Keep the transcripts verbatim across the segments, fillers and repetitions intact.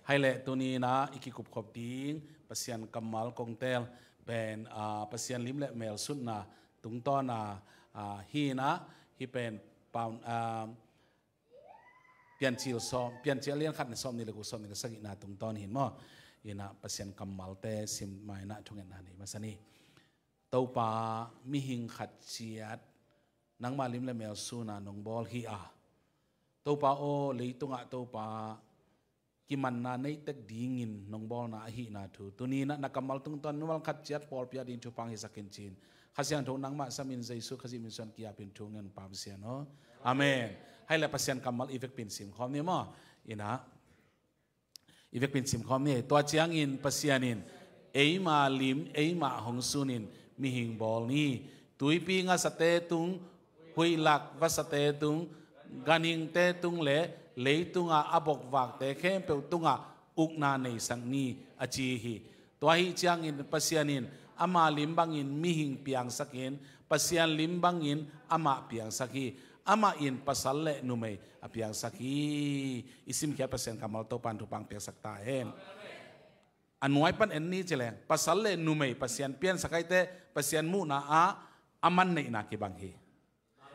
Hai leh tuni-in ah i kikupkhop ding Pasian kammal kong teel pen, ah, Pasian lim le mel sutna tungtawn a, ah, hi-in ah, hih pen pau, ah, Piancil sawm, Piancil a lian khat na sawmnih le guk, sawmnih le sagihna tungtawn hi-in maw. In ah Pasian kammalte sim ma-in ah thungetna nei masa ni. Topa, mihing khat ciat nangma lim le mel sutna nong bawl hi a, Topa aw, leitungah Topa kimanna nei tek dingin nong bawlna ahihna thu tuni-in ah na kammal tungtawn mimal khat ciat pawlpi ading thupha hong hisak in ci-in, Kha Siangtho nangmah samin Jesu Khazih min suang kiapin thu ngen Pa Pasian aw. Amen. Hai leh Pasian kammal i vekpi-in simkhawm ni maw. In ah i vekpi-in simkhawm ni. Tua ciangin Pasian in eima lim eimah hong sunin mihing bawl ni. Tuipi ngasate tung, huihlak vasate tung, ganhingte tung le leitungah a bokvakte khempeuh tungah ukna neisak ni, a ci hi. Tua ahih ciangin Pasian in ama lim bangin mihing piangsakin, Pasian lim bangin amah piangsak hi. Amah in pasal le numei a piangsak hi. I simkhiat Pasian kammal Topa'n thupha hong piaksak ta hen. A nuai pan en ni ci leng, pasal le numei Pasian piangsak ahih teh Pasian muhna ah a man neihna kibang hi.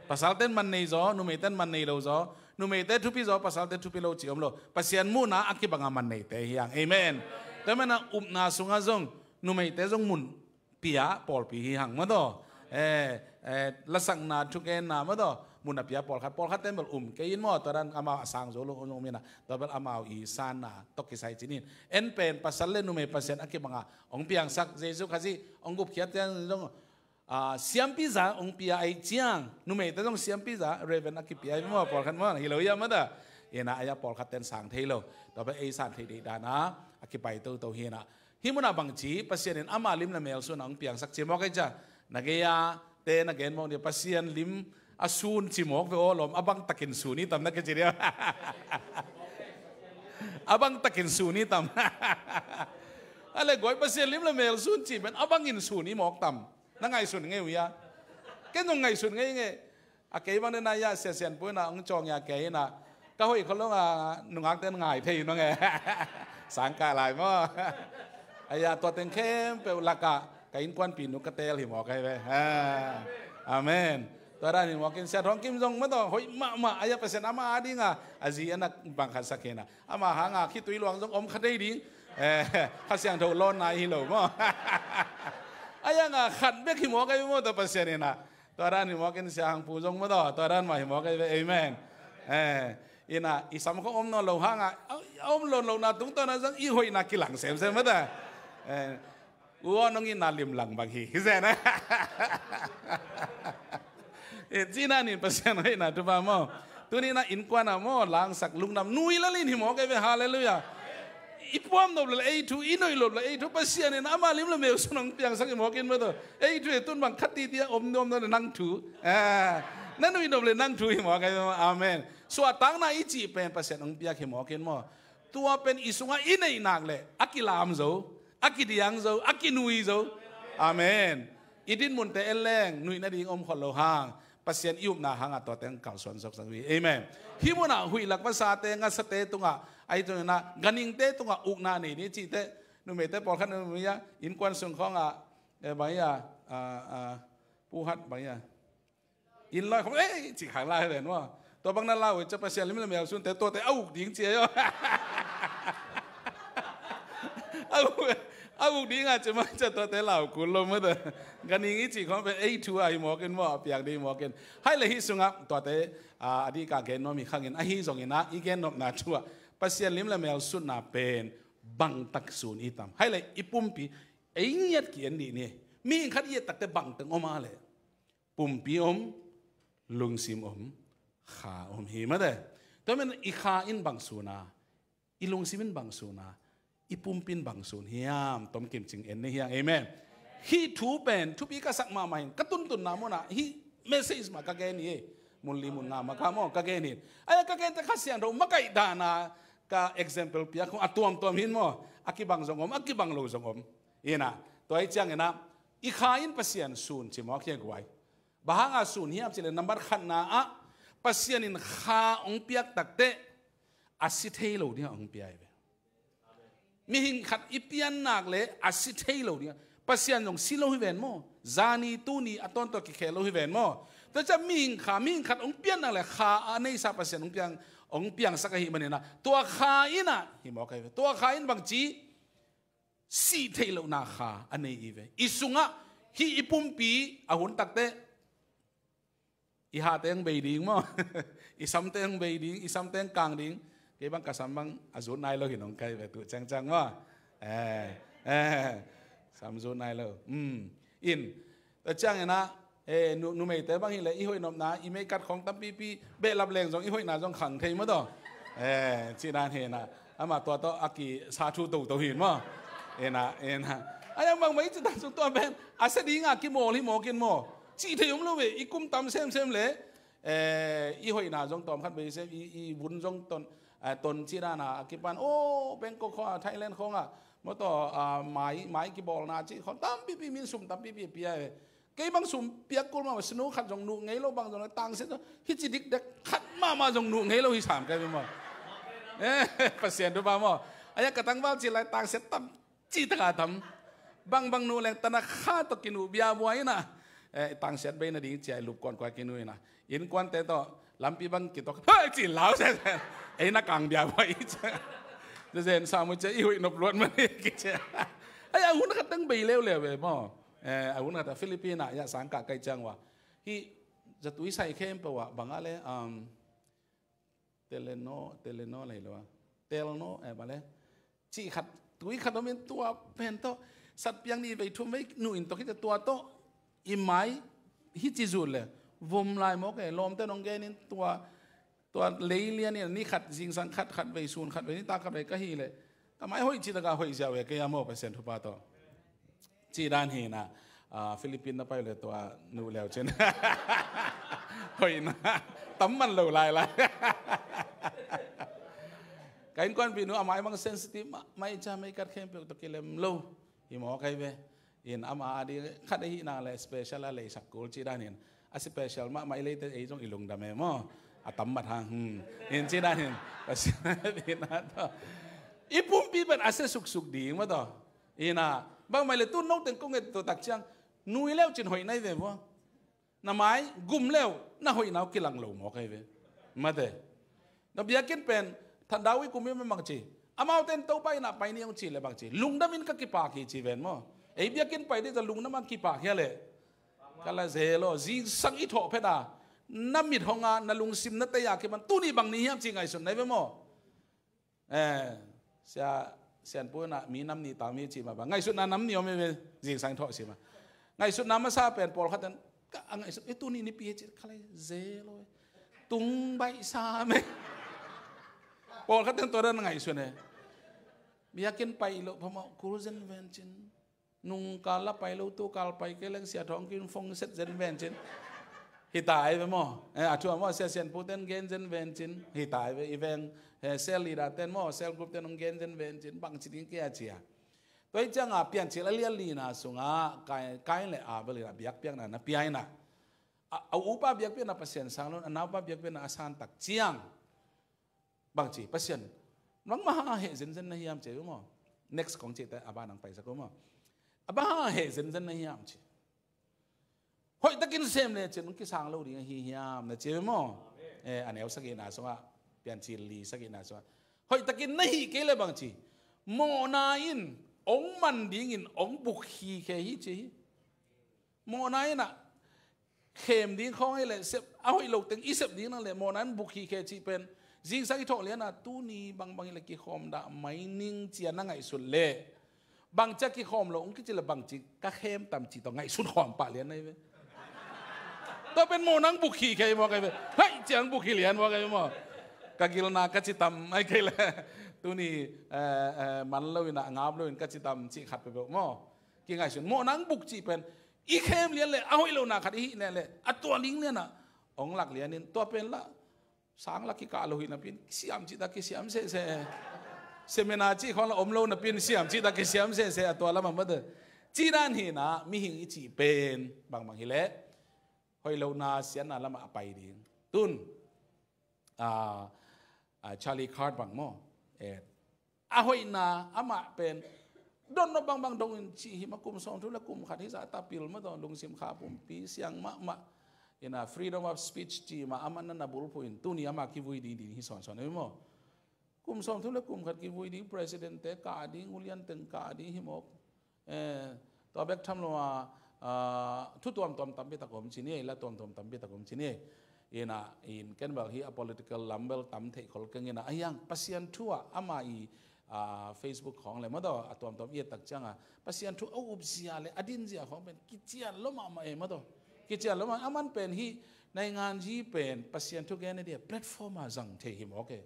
Pasalte'n man nei zaw, numeite'n man nei lo zaw. Numeite thupi zaw, pasalte thupi lo cih om lo. Pasian muhna a kibang a man neite hi hang. Amen. Tua manin ah upna sungah zong numeite zong mun pia pawlpi hi hang maw taw. Eh, eh, lasakna, thugenna maw taw, mun a pia pawlkhat, pawlkhat ten bel um kei in maw, tua dan amau a sang zo lo zong om in ah, tua bel amau i sanna tawh kisai ci-in. En pen pasal le numei Pasian a kibang a hong piangsak, Jesu Khazih hong gupkhiat ciang zong, ah, siampi za hong pia ahih ciang, numeite zong siampi za, Reverend a kipia hi maw, pawlkhat maw, hi lo hiam maw taw. In ah, a ya pawlkhat ten sang thei lo, tua bel ei san thei deih dan a, a kipai toto hi in ah. Hih munah bangci, Pasian in ama lim le mel sun a hong piangsak ci mawk ei cia. Na gei-a te na gen mawk ni, Pasian lim a sun ci mawk ve aw lawm, a bang takin sun i tam na kici dia. A bang takin sun i tam. A le guai, Pasian lim le mel sun ci pen a bangin sun i mawk tam. Na ngaihsun ngei uh hia? Ken zong ngaihsun ngei ngei. A kei bang den a ya Sia Sian Pu in ah hong cawng ya kei in ah, ka hoih khol lo a, nungak ten ngai thei in hong e. Sang kah lai maw. A ya tua teng khempeuh lakah ka innkuanpih nu ka teel hi mawk ei ve. Ah, amen. Tua dan hi mawk in, Sia Thawng Kim zong maw taw, hoih mahmah a ya Pasian ama ading a, a zi a na bang khat sak hi in ah. Ama hang a khitui luang zong om kha thei ding. Eh, Kha Siangtho lawnna hi lo maw. A ya nga khat bek hi mawk ei ve maw taw Pasian in ah. Tua dan hi mawk in, Sia Hang Pu zong maw taw, tua dan mah hi mawk ei ve. Amen. Eh, in ah i sam khong om nawn lo hang a, a om nawn lohna tungtawn a zong i hoihna kilang semsem maw taw. Eh, U Aw Nong itna limlang bang hi, hi zen a. Eh, cihna in Pasian hoihna thupha maw. Tuni in ah innkuan ah maw, langsak lungdam, nui lel in hi mawk ei ve, halleluiah. I puam nop leh ei thu, i noih nop leh ei thu, Pasian in ama lim le mel sun hong piangsak hi mawk in maw taw. Ei thu e, tun bang khat titi a om nuam nop leh nang thu. Ah, na nuih nop leh nang thu hi mawk ei ve maw, amen. Suahtakna i cih pen Pasian hong piak hi mawk in maw. Tua pen i sungah i neih nak leh a kilam zo, a kidiang zo, a kinui zo. Amen. I dinmunte en leng nuih nading om khol lo hang, Pasian i upna hang a tuate hong kalsuan zawksak uh hi. Amen. Hih munah huihlak vasate, ngasate tungah, ahi zongin ah ganhingte tungah ukna nei ni cih teh, numeite pawlkhat na numeite innkuan sung khawng ah, eh, bang hi a, ah, ah, puhat bang hi a, inn lawi khawng, eh, cih khang lai ven maw. Tua bang na lau uh cia, Pasian lim le mel sunte tuate a uk ding cia hi aw. A uk, a uk ding a cia mah cia tuate lau kul lo maw taw. Ganhing i cih khawng pen ei thu a hi mawk in maw, a piang ding hi mawk in. Hai leh hih sungah tuate, ah, a dik a gen nuam hi khang in, ahi zongin ah i gen nopna thu ah Pasian lim le mel sunna pen bang tak sun i tam. Hai leh i pumpi ei ngiat ki-en dih ni. Mihing khat i et tak teh bang teng om a leh. Pumpi om, lungsim om, kha om hi maw taw. Tua manin i kha in bang sun a, i lungsim in bang sun a, i pumpi in bang sun hiam, tomkim cing en ni hi hang. Amen. Hih thu pen thupi ka sak mahmah in, ka tuntunna munah hih message mah ka gen hi. Mun li mun nga mah ka maw ka gen hi. A ya ka gen teh Kha Siangtho makaih dan a ka example piak khong a tuamtuam hi maw. A kibang zong om, a kibang lo zong om. In ah, tua ahih ciangin ah, i kha in Pasian sun ci mawk hi a guai. Bang hang a sun hiam cih leh, nambat khatna ah, Pasian in kha hong piak tak teh a si thei lo ding a hong pia hi ve. Mihing khat i pian nak le a si thei lo ding a, Pasian zong si lo hi ven maw? Zani tuni a tawntung a kikhel lo hi ven maw? Tua ciang mihing kha, mihing khat hong pian nak le kha a neisa Pasian hong piang, hong piangsak ahih manin ah, tua kha in ah hi mawk ahi ve. Tua kha in bangci, sih theih lohna kha a nei hi ve. I sungah hih i pumpi a hun takteh i hate hong bei ding maw? I samte hong bei ding, i samte hong kang ding. Kei bang ka sam bang a zut nai lo hi nong kai ve tu ciangciang maw? Eh, eh, sam zut nai lo. Hmm. In, tua ciangin ah, eh, nu, numeite bang hileh i hoihnopna, i meikat khawng tampipi, behlap leng zong i hoihna zong khang thei maw taw? Eh, cih dan hi na. Amah tua tawh a kisa thu toto hi maw? Ena, ena. A yang bangmah i cih dan sung tua pen a sia dinga kimawlh hi mawk in maw? Cih thei om lo ve, i kum tam semsem le, eh, i hoihna zong tawm khat bei sem, i, i vun zong ton, eh, ton cih dan a kipan, oh, Bangkok khawng a, Thailand khawng a, maw taw, ah, mai, mai kibawlna cih khawng tampipi, min sum tampipi pia ve. Kei bang sum piak kul mah, sinu khat zong nuh ngei lo, bang zong tangsiat zong, hih ci dikdek khat mahmah zong nuh ngei lo hi sam kai maw? Eh, Pasian thupha maw? A ya ka tangval ci lai tangsiat tam, ci taka tam. Bang bang nuh leng tana kha tawh kinuh bia buai na. Eh, tangsiat bei nading ci a i lup kuan kua kinuh na. Innkuante tawh lampi bang kitok. Hei, ci lau se se. Ei na kang bia buai ci. Zen sam mu ci i huih nop luat mani ki ci. Ai, a hun khat teng bei leuleu ve maw? Eh, a hun khat a Philippine ah, ya sang ka kai ciang ua. Hih zatui sai khempeuh ah, bang a le, um, Teleno, Teleno lei lo a. Telno, eh, bang le. Cih khat, tui khat om in tua pen tawh. Satpiang ni vei thum vei nu in tawh khit tua tawh. I mai, hih ci zut le. Vom lai mawk e, lawmte nong gen in tua, tua lei lian in, ni khat, zingsang khat, khat vei sun, khat vei ni ta khat vei ka hi le. Ka mai hoih ci taka hoih ziau e, kei a maw Pasian thupha tawh. Cih dan hi na, ah, Philippine na pai le tua nuh leu cin. Hoih na, tam man lo lai lai. Ka innkuanpih nu a mai bang sensitive mah, mai ca mei kat khempeuh tawh kilem lo. Hi mawk ahi ve. In ama a ding khat ahi nang le special a leisak kul cih dan hin. A special mahmah i leite ei zong i lungdam e maw? A tam mat hang, hmm. Hin cih dan hin. Pasian in a tawh. I pumpi pen a sia suksuk ding maw taw? Ina, bangmah le tu no teng kong et to tak ciang, nui leu cin hoih nai ve vua. Na mai, gum leu, na hoih nau kilang lo mawk ahi ve. Mate. Na biakinn pen, thandau i kum i bang ci. Amau ten Topa ina pai ni hong ci le bang ci. Lungdam in ka kipak hi ci ven maw. Ei biakinn pai di ta lungdam a kipak hi a le. Ka la zel aw, zingsang i thawh phet a. Na mit hong a, na lungsim na tei a kiman. Tuni bang ni hiam ci ngaihsun nai ve maw. Eh, sia, sianpu na mi nam ni ta mi ci ma ba. Ngaihsutna nam ni om e ve, zingsang thawh si ma. Ngaihsutna masa pen pawlkhat ten, ka, a ngaihsut, eh, tuni ni pi ci, ka lai zel aw. Tung baih sa me. Pawlkhat ten tua dan ngaihsun e. Biakinn pai lo, phamawh, kul zen ven cin. Nung kal la pai lo, tu kal pai kei leng sia thawng kin fong set zen ven cin. Hi tai ve maw. Eh, a thu a maw, sia sianpu ten gen zen ven cin. Hi tai ve, i veng, eh, cell leader ten maw, cell group ten hong gen zen ven cin. Bang ci ding kia cia. Tua hi ciang a piancil a lian lina sung a, Kain, Kain le Abel in a biakpiakna na pia in a. A, a upa biakpiakna Pasian sang lo, a naupa biakpiakna a san tak ciang. Bang ci, Pasian, nangmah hang a heh zenzen na hiam ci maw? Next kong ci te, a ba nang pai sak maw? A ba hang a heh zenzen na hiam ci. Hoih takin sem le ci, nong kisang lo ding ahi hiam na ci maw? Eh, a neu sagihna sungah, piancil li sagihna sungah. Hoih takin na hih kei le bang ci. Mawhna in, ong man dingin, ong buk hi khe hi ci hi. Mawhna in a, khem ding khawng hi leh, sep, a hoih lo teng i sep ding nang leh, mawhna in buk hi khe cih pen, zingsang i thawh lian a, tuni bangbang hi leh kikhawm dah mai ning cia na ngaihsut leh, bang cia kikhawm lo, ong kici leh bang ci, ka khem tam ci tawh ngaihsut khawm pah lian na hi ve. Tua pen mawhna in buk hi khe hi mawk ahi ve. Haih ciang buk hi lian mawk ahi ve maw. Ka gilna ka ci tam, ai kei leh, tuni, eh, eh, man lo in a, ngap lo in ka ci tam, cih khat peuhpeuh maw. Kingaihsun, mawhna in buk cih pen, i khem lian leh, a hoih lohna khat i hih lian leh, a tua ling lian ah, ong lak lian in, tua pen lah, sang lah kikah lo hi napi in, siam cih tak kisiam sese. Seminar cih khawng lah om lo napi in, siam cih tak kisiam sese, a tua lam ah mate. Cih dan hi na, mihing i cih pen, bangbang hi leh, hoih lohna siatna lam ah a pai ding. Tun, ah, ah, Charlie Kirk bang maw, eh, a hoihna amah pen dotnop bangbang dong in cih hi mah, kum sawmthum le kum khat hi zah tapil mah tawh lungsim kha pumpi siang mahmah. Ina freedom of speech cih mah amah na na bulphuh in tuni amah kivui ding ding hi sawnsawn hi maw. Kum sawmthum le kum khat kivui ding, president te kah ding, ulian teng kah ding hi mawk. Eh, tua bek tham lo a, ah, thu tuamtuam tampi tak om ci ni, la tuamtuam tampi tak om ci ni. Ina, in ken bel hi a political lam bel tam theih khol keng ina, a hiang Pasian thu ah ama i, ah, Facebook khawng le madaw a tuamtuam i et tak cianga Pasian thu a upzia le a dinzia khawng pen kician lo mahmah e madaw. Kician lo mah, aman pen hi naingan zi pen Pasian thu gen a dia platform a zang thei hi mawk e.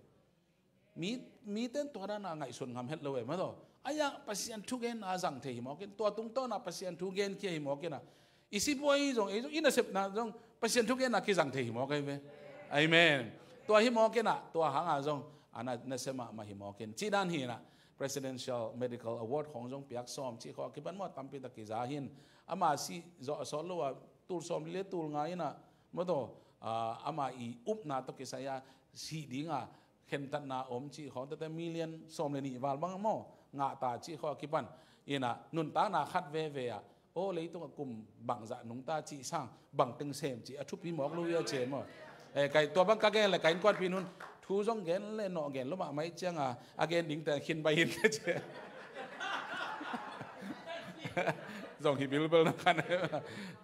Mi, miten tua dana ngaihsun ngam het lo e madaw. A hiang Pasian thu gen a zang thei hi mawk in, tua tungtawna Pasian thu gen kia hi mawk ina. I sipuai zong, ei zong, i nasepna zong Pasian thu gen a kizang thei hi mawk ai ve. Amen. Tua hi mawk ina, tua hanga zong a na, nasep mahmah hi mawk in. Ci dan hi ina, Presidential Medical Award khawng zong piak sawm ci khaw a kipan maw tampi tak kiza hin. Ama si zawh a sawt lo a tul sawm li le tul nga ina, mawtaw, ah, ama i upna tawh kisai a si dinga khentatna om cih khawng tete million sawm le nih val bang maw ngah ta cih khawng a kipan ina nuntakna khat veve ah, aw, leitung a kum bangzah nungta cih sang bangteng sem cih a thupi mawk lo ia ce maw. Eh, kai tua bang ka gen le ka innkuanpih nun thu zong gen le nawh gen lo mahmah ih cianga a gen dingte khin bai in ka ce. Zong hi bilbel na khan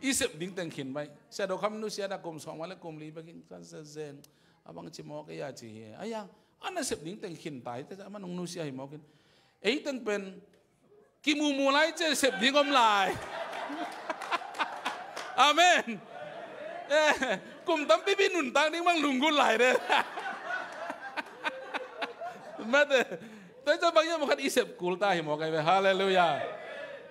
i sep dingteng khin bai. Sia do kham nusia da kum sawm le kum li bekin kan zen. Abang ci mawk ei a ci hi. A hiang a nasep dingteng khin tai te ama nung nusia hi mawkin. Ei teng pen kimumu lai ce sep ding om lai. Amen. Eh, kum tampipi nuntak ding bang lunggul lai de. Mate. Tua i ca bang ia mawk khat i sep kul ta hi mawk ai ve. Halleluiah.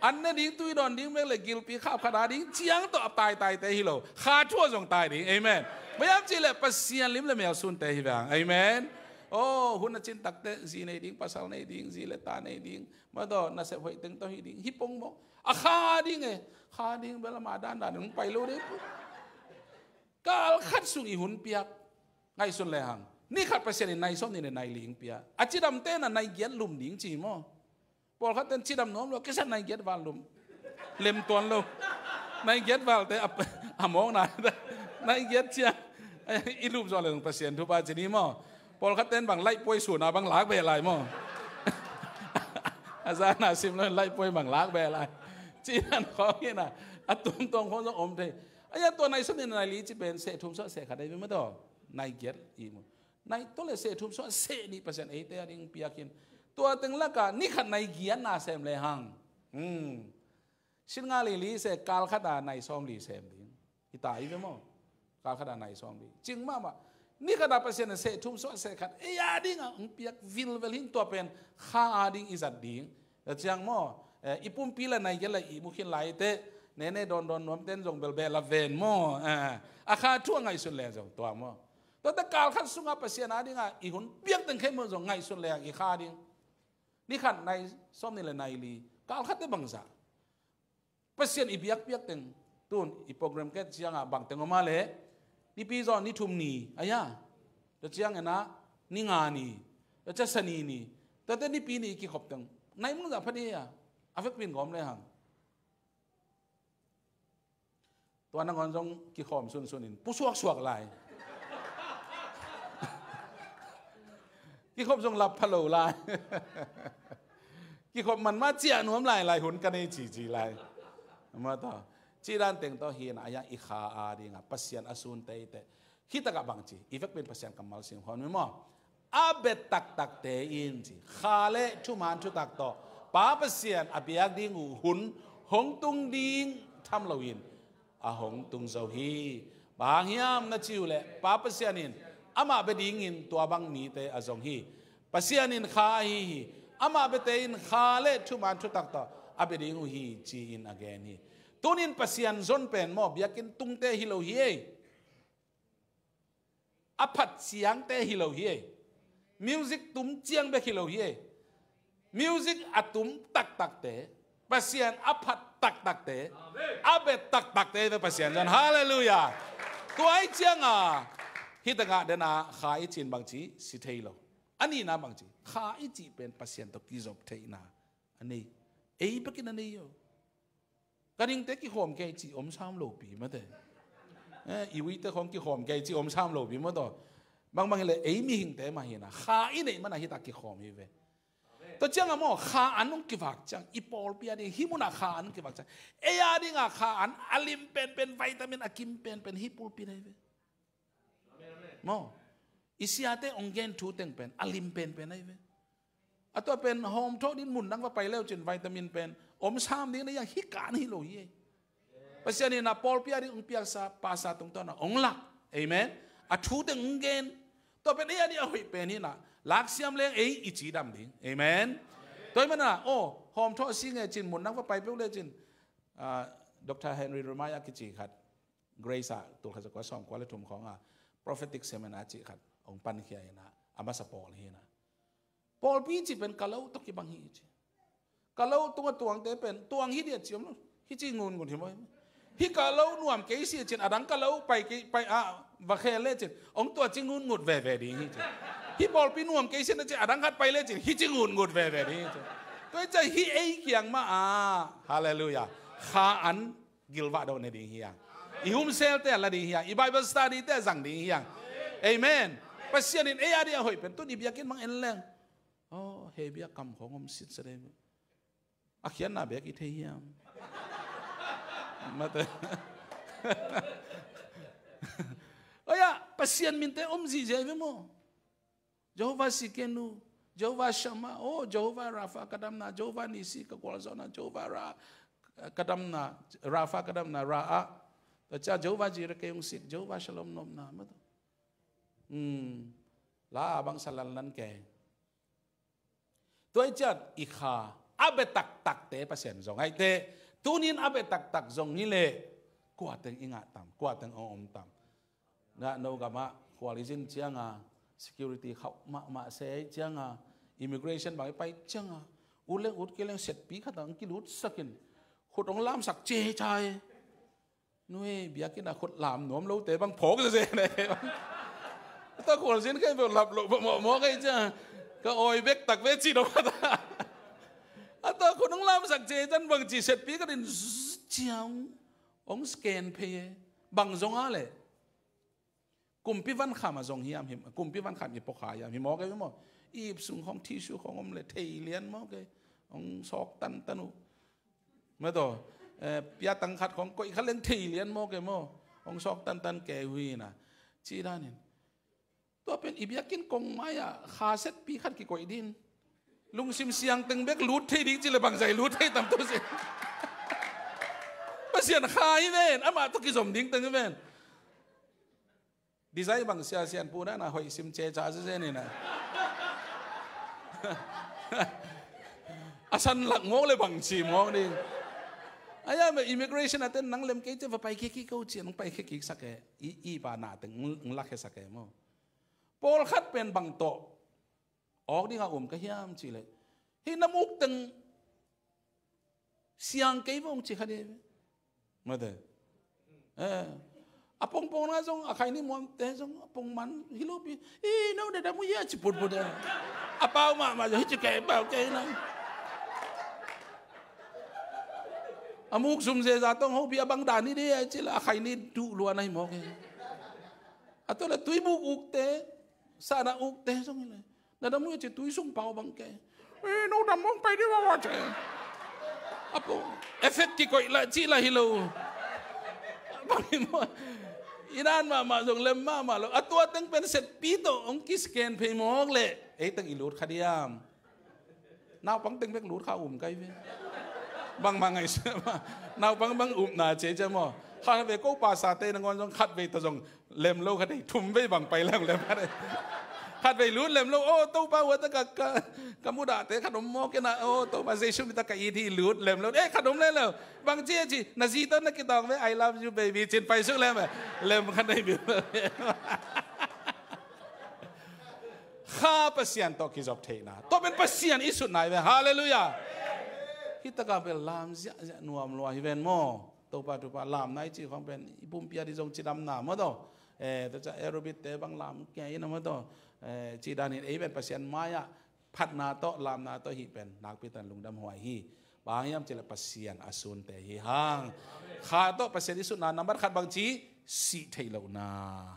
An ne ding tui dawn ding mek le gilpi khap khat a ding ciang tawh a tai taite hi lo. Kha thua zong tai ding. Amen. Mayam cih le Pasian lim le mel sunte hi vang. Amen. Oh, hun a cin takte zi nei ding, pasal nei ding, zi le ta nei ding. Madaw nasep hoih teng tawh hi ding. Hi pong mawk. A kha ding e. Kha ding bel ama dandan hong pai lo ding. Kal khat sung i hun piak. Ngaihsun le hang. Ni khat Pasian in nai sawm ni le nai li hong pia. A cidamte na nai giat lum ding ci maw. Pawlkhat ten cidam nuam lo, kisa nai giat val lum. Lem tuan lo. Nai giat valte a, a mawkna. Nai giat cia. I lup zaw le zong Pasian thupha ci ni maw. Pawlkhat ten bang laih puai suna bang lak beh lai maw. A zana sim lo laih puai bang lak beh lai. Cinan khawng ina. A tumtuam khawng zong om thei. A ia tua nai sawm ni nai li ci pen seh thum sawh seh khat ai bia madaw. Nai giat i maw. Nai tawh le seh thum sawh seh nih Pasian eite a ding piak in. Tua teng laka ni khat nai giatna sem le hang. Hmm. Sin nga li li seh kal khat a nai sawm li sem ding. Hi ta i ve maw. Kal khat a nai sawm li. Cing mahmah. Ni khat a Pasian a seh thum sawh seh khat. Ei a ding a hong piak vilvel hing tua pen. Kha a ding i zat ding. Tua ciang maw, eh, i pumpi la nai giat la i mu khin lai te, nene dawn dawn nuam ten zong belbeh la ven maw, eh, a kha thu a ngaihsun le zong tua maw. Tua ta kal khat sunga Pasian a dinga i hun piak teng khei maw zong ngaihsun le i kha ding. Ni khat nai sawm ni le nai li, kal khat te bangza. Pasian i biakpiak teng tun i program ket cianga bang teng om a le, nipi zaw ni thum ni a ia, tua ciang ena ni nga ni, tua cia sani ni, tua te nipi ni i kikhop teng nai mungzah pha ni a, a vekpin gawm le hang. Tua nangawn zong kikhawm sunsun in pusuaksuak lai. Kikhop zong lap pha lo lai. Kikhop man mah ciah nuam lai lai hun ka nei cici lai. Mah tawh ci dan teng tawh hi na a ia i kha a dinga Pasian a sun teiteh. Hi takah bang ci i vekpin Pasian kammal sim khawn mi maw? A bet taktakte in ci kha le thuman thutak tawh Pa Pasian a biak ding uh hun hong tung ding tham loin a hong tung zo hi. Bang hang hiam na ci uh leh Pa Pasian in amah bia dingin tua bang mite a zong hi. Pasian in kha ahi hi. Amah biate in kha le thuman thutak tawh a bia ding uh hi ci-in a gen hi. Tunin Pasian zon pen maw biakinn tungte hi lo hi ei. A phat ciangte hi lo hi ei. Music tum ciang bek hi lo hi ei. Music a tum taktakte, Pasian a phat taktakte, a bet taktakte hi ve Pasian zan. Halleluiah. Tua i cianga hi takah dena kha i cin bangci si thei lo. A nihna bang ci, kha i cih pen Pasian tawh kizop theihna a nei. Ei bekin a nei aw. Ka dingte kikhawm kei cih om sam lopi mate. Eh, i uite khawng kikhawm kei cih om sam lopi mate. Bangbang hileh ei mihingte mah hina kha i neih mana hita kikhawm hi ve. Tua cianga maw, kha an hong kivak ciang i pawlpi a ding hih muna kha an hong kivak ciang, ei a dinga kha an a lim penpen, vitamin a kim penpen hih pulpit ahi ve. Maw, i siate hong gen thu teng pen a lim penpen ahi ve. A tua pen hawm thawh din mun dang va pai leu cin vitamin pen om sam ding na iang hih kan hi lo hi ei. Pasian in a pawlpi a ding hong piaksa pasa tungtawn a hong lak. Amen. A thu teng hong gen. Tua pen ei a ding a hoih pen hi na, laksiam leng ei i cidam ding. Amen. Tua hi mana, aw, hawm thawh si nge cin mun dang va pai peuh le cin, ah, Doctor Henry Remaya kici khat, Grace ah tulkhat zakua sawmkua le thum khawnga prophetic seminar cih khat hong pankhia hi na, a masa pawl hi na. Pawlpi cih pen ka lo tawh kibang hi ci. Ka lo tunga tuangte pen tuang hi diat ci om lo. Hi ci ngun ngun hi maw. Hi ka lo nuam kei si cin, a dang ka lo pai kei, pai a va khel le cin, hong tua ci ngun ngut veve ding hi ci. Hi pawlpi nuam kei si na cin, a dang khat pai le cin, hi ci ngun ngut veve ding hi ci. Tua hi ci hi ei kiang ma a. Hallelujah. Kha an gilvah dawh ne ding hiang. I humselte a la ding hiang. I Bible study te a zang ding hiang. Amen. Pasian in ei a ding a hoih pen tun i biakinn mang en leng. Oh, hei biak kam khong om sit sa dei. A khiatna bek i thei hiam? Mate. Oya, Pasian minte om zihziah ve maw? Jehovah Tsidkenu, Jehovah Shammah, oh, Jehovah Rapha ka damna, Jehovah Nissi ka gualzawhna, Jehovah Ra, ka damna, Rapha ka damna, Ra ah. Tua ciang Jehovah Jireh kei hong sik, Jehovah Shalom nopna, mate. Hmm. La a bangsa lalnan kei. Tua hi ciat i kha a bia taktakte Pasian zong aite, tunin a bia taktak zong hi leh kua teng i ngah tam, kua teng a om tam. Na no gamah khual i zin cianga security khauh mahmah se cianga immigration bang i pai cianga ut leng ut kei leng setpi khatah ang kilutsakin khut hong lamsak cecai. Nui biakinn a khut lam nuam lote bang phawk zeze ne. Tua khualzin kei beuh lap loh beuh mawhmawh kei cia. Ka awi bek tak ve ci dong khat a. A tua khut hong lamsak ce can bang ci setpi ka din zzz ciang hong scan phei e. Bang zong a leh. Kumpi vankham a zong hiam him, kumpi vankham i pawkha hiam him mawk e maw. I ip sung khong tissue khong om le thei lian mawk e. Hong sawk tantan uh. Mataw, eh, piatang khat khong koih kha leng thei lian mawk e maw. Hong sawk tantan ke uh hi na. Ci danin. Tua pen i biakinn kong mai-ah kha setpi khat kikoih din. Lungsim siang teng bek lut thei ding ci le bangzai lut thei tam tu si. Pasian kha hi ven, amah tawh kizom ding teng hi ven. Design bang sia sian pu na na hoih sim ce ca zen zen ni na. A san lak mawk le bang ci mawk ding. Aya me immigration a ten nang lem kei ce va pai kik kik ko ci nang pai kik kik sak e. I, i pa na teng ng lak he sak e maw. Pawlkhat pen bang tawh awk dingah um ka hiam cih leh hih na muk teng siang kei vong ci kha dih. Mate. Eh. A pongpong na zong a khai ni muangte zong a pongman hi lo pi. I no dada mu hia ci putput e. A pau mahmah zong hi ci kei pau kei na. A muk zum zeza tong ho pi a bang dan hi dih a ci la a khai ni duh lua na hi mawk e. A tawh le tui buk ukte, sana ukte zong hi le. Na dam uh ci tui sung pau bang ke. Eh, no dam mong pai di wawa ce. Apo, effect kikoih la, ci la hi lo. Bang hi maw. I dan mahmah zong lem mahmah lo. A tua teng pen setpi tawh hong kisken phei mawk le. Ei teng i lut kha diam. Naupang teng bek lut kha um kai ve. Bangmah ngaihsun mah. Naupang bang upna ce ce maw. Khat vei ko pastor te nangawn zong khat vei tawh zong lem lo khat ei thum vei bang pai lem lem khat ei. Khat vei lut lem lo. Oh, Topa hua ta ka, ka, ka mudahte khat om maw kei na. Oh, Topa Jesu mi ta ka it hi lut lem lo. Eh, khat om lem lo. Bang ci a ci. Na zi tawh na kitawng ve. I love you, baby. Cin pai suk lem ve. Lem khat ei bi. Kha Pasian tawh kizop theihna. Tua pen Pasian i sutna hi ve. Halleluiah. Hih takah bel lam ziahziah nuam lua hi ven maw. Topa tupa lamna i cih khawng pen i pumpi a dih zong cidamna maw taw. Eh, tua ca aerobic te bang lam kei ina maw taw. Eh, cih danin ei pen Pasian mai-ah phatna tawh lamna tawh hih pen nakpi takin lungdam huai hi. Bang hang hiam cih leh Pasian a sunte hi hang. Kha tawh Pasian i sutna nambat khat bangci, sih theih lohna.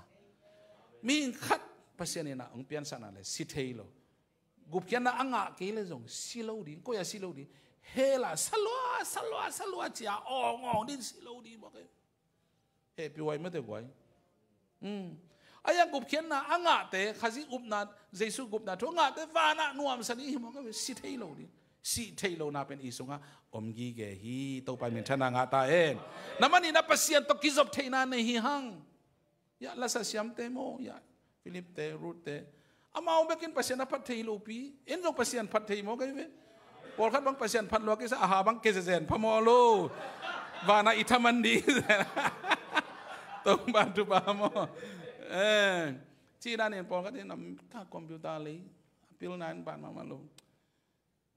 Mihing khat Pasian in ah hong piansakna leh si thei lo. Gupkhiatna a ngah kei leh zong si lo ding, koi-ah si lo ding. Hell ah salua, salua, salua ci-a awng awng ding, si lo ding mawk e. Hehpih huai mate guai. Ahi hang gupkhiatna a ngahte, Khazih gupna, Jesu gupna thu a ngahte vanah nuamsa ding hi mawk e, si thei lo ding. Sih theih lohna pen i sungah om gige hi. Topa in minthanna ngah ta hen. Nambat nihna, Pasian tawh kizop theihna nei hi hang. Hiah lasa siamte maw, hiah Philip-te, Ruth-te, amau bekin Pasian a phat thei hi lopi, en zong Pasian phat thei maw kei ve. Pawlkhat bang Pasian phat lua kisa, a ha bang kezezen phamawh lo. Vanah i thaman ding. Topa thupha maw. Eh, cih danin pawlkhat in a ka computer lei a pilna in ban mahmah lo.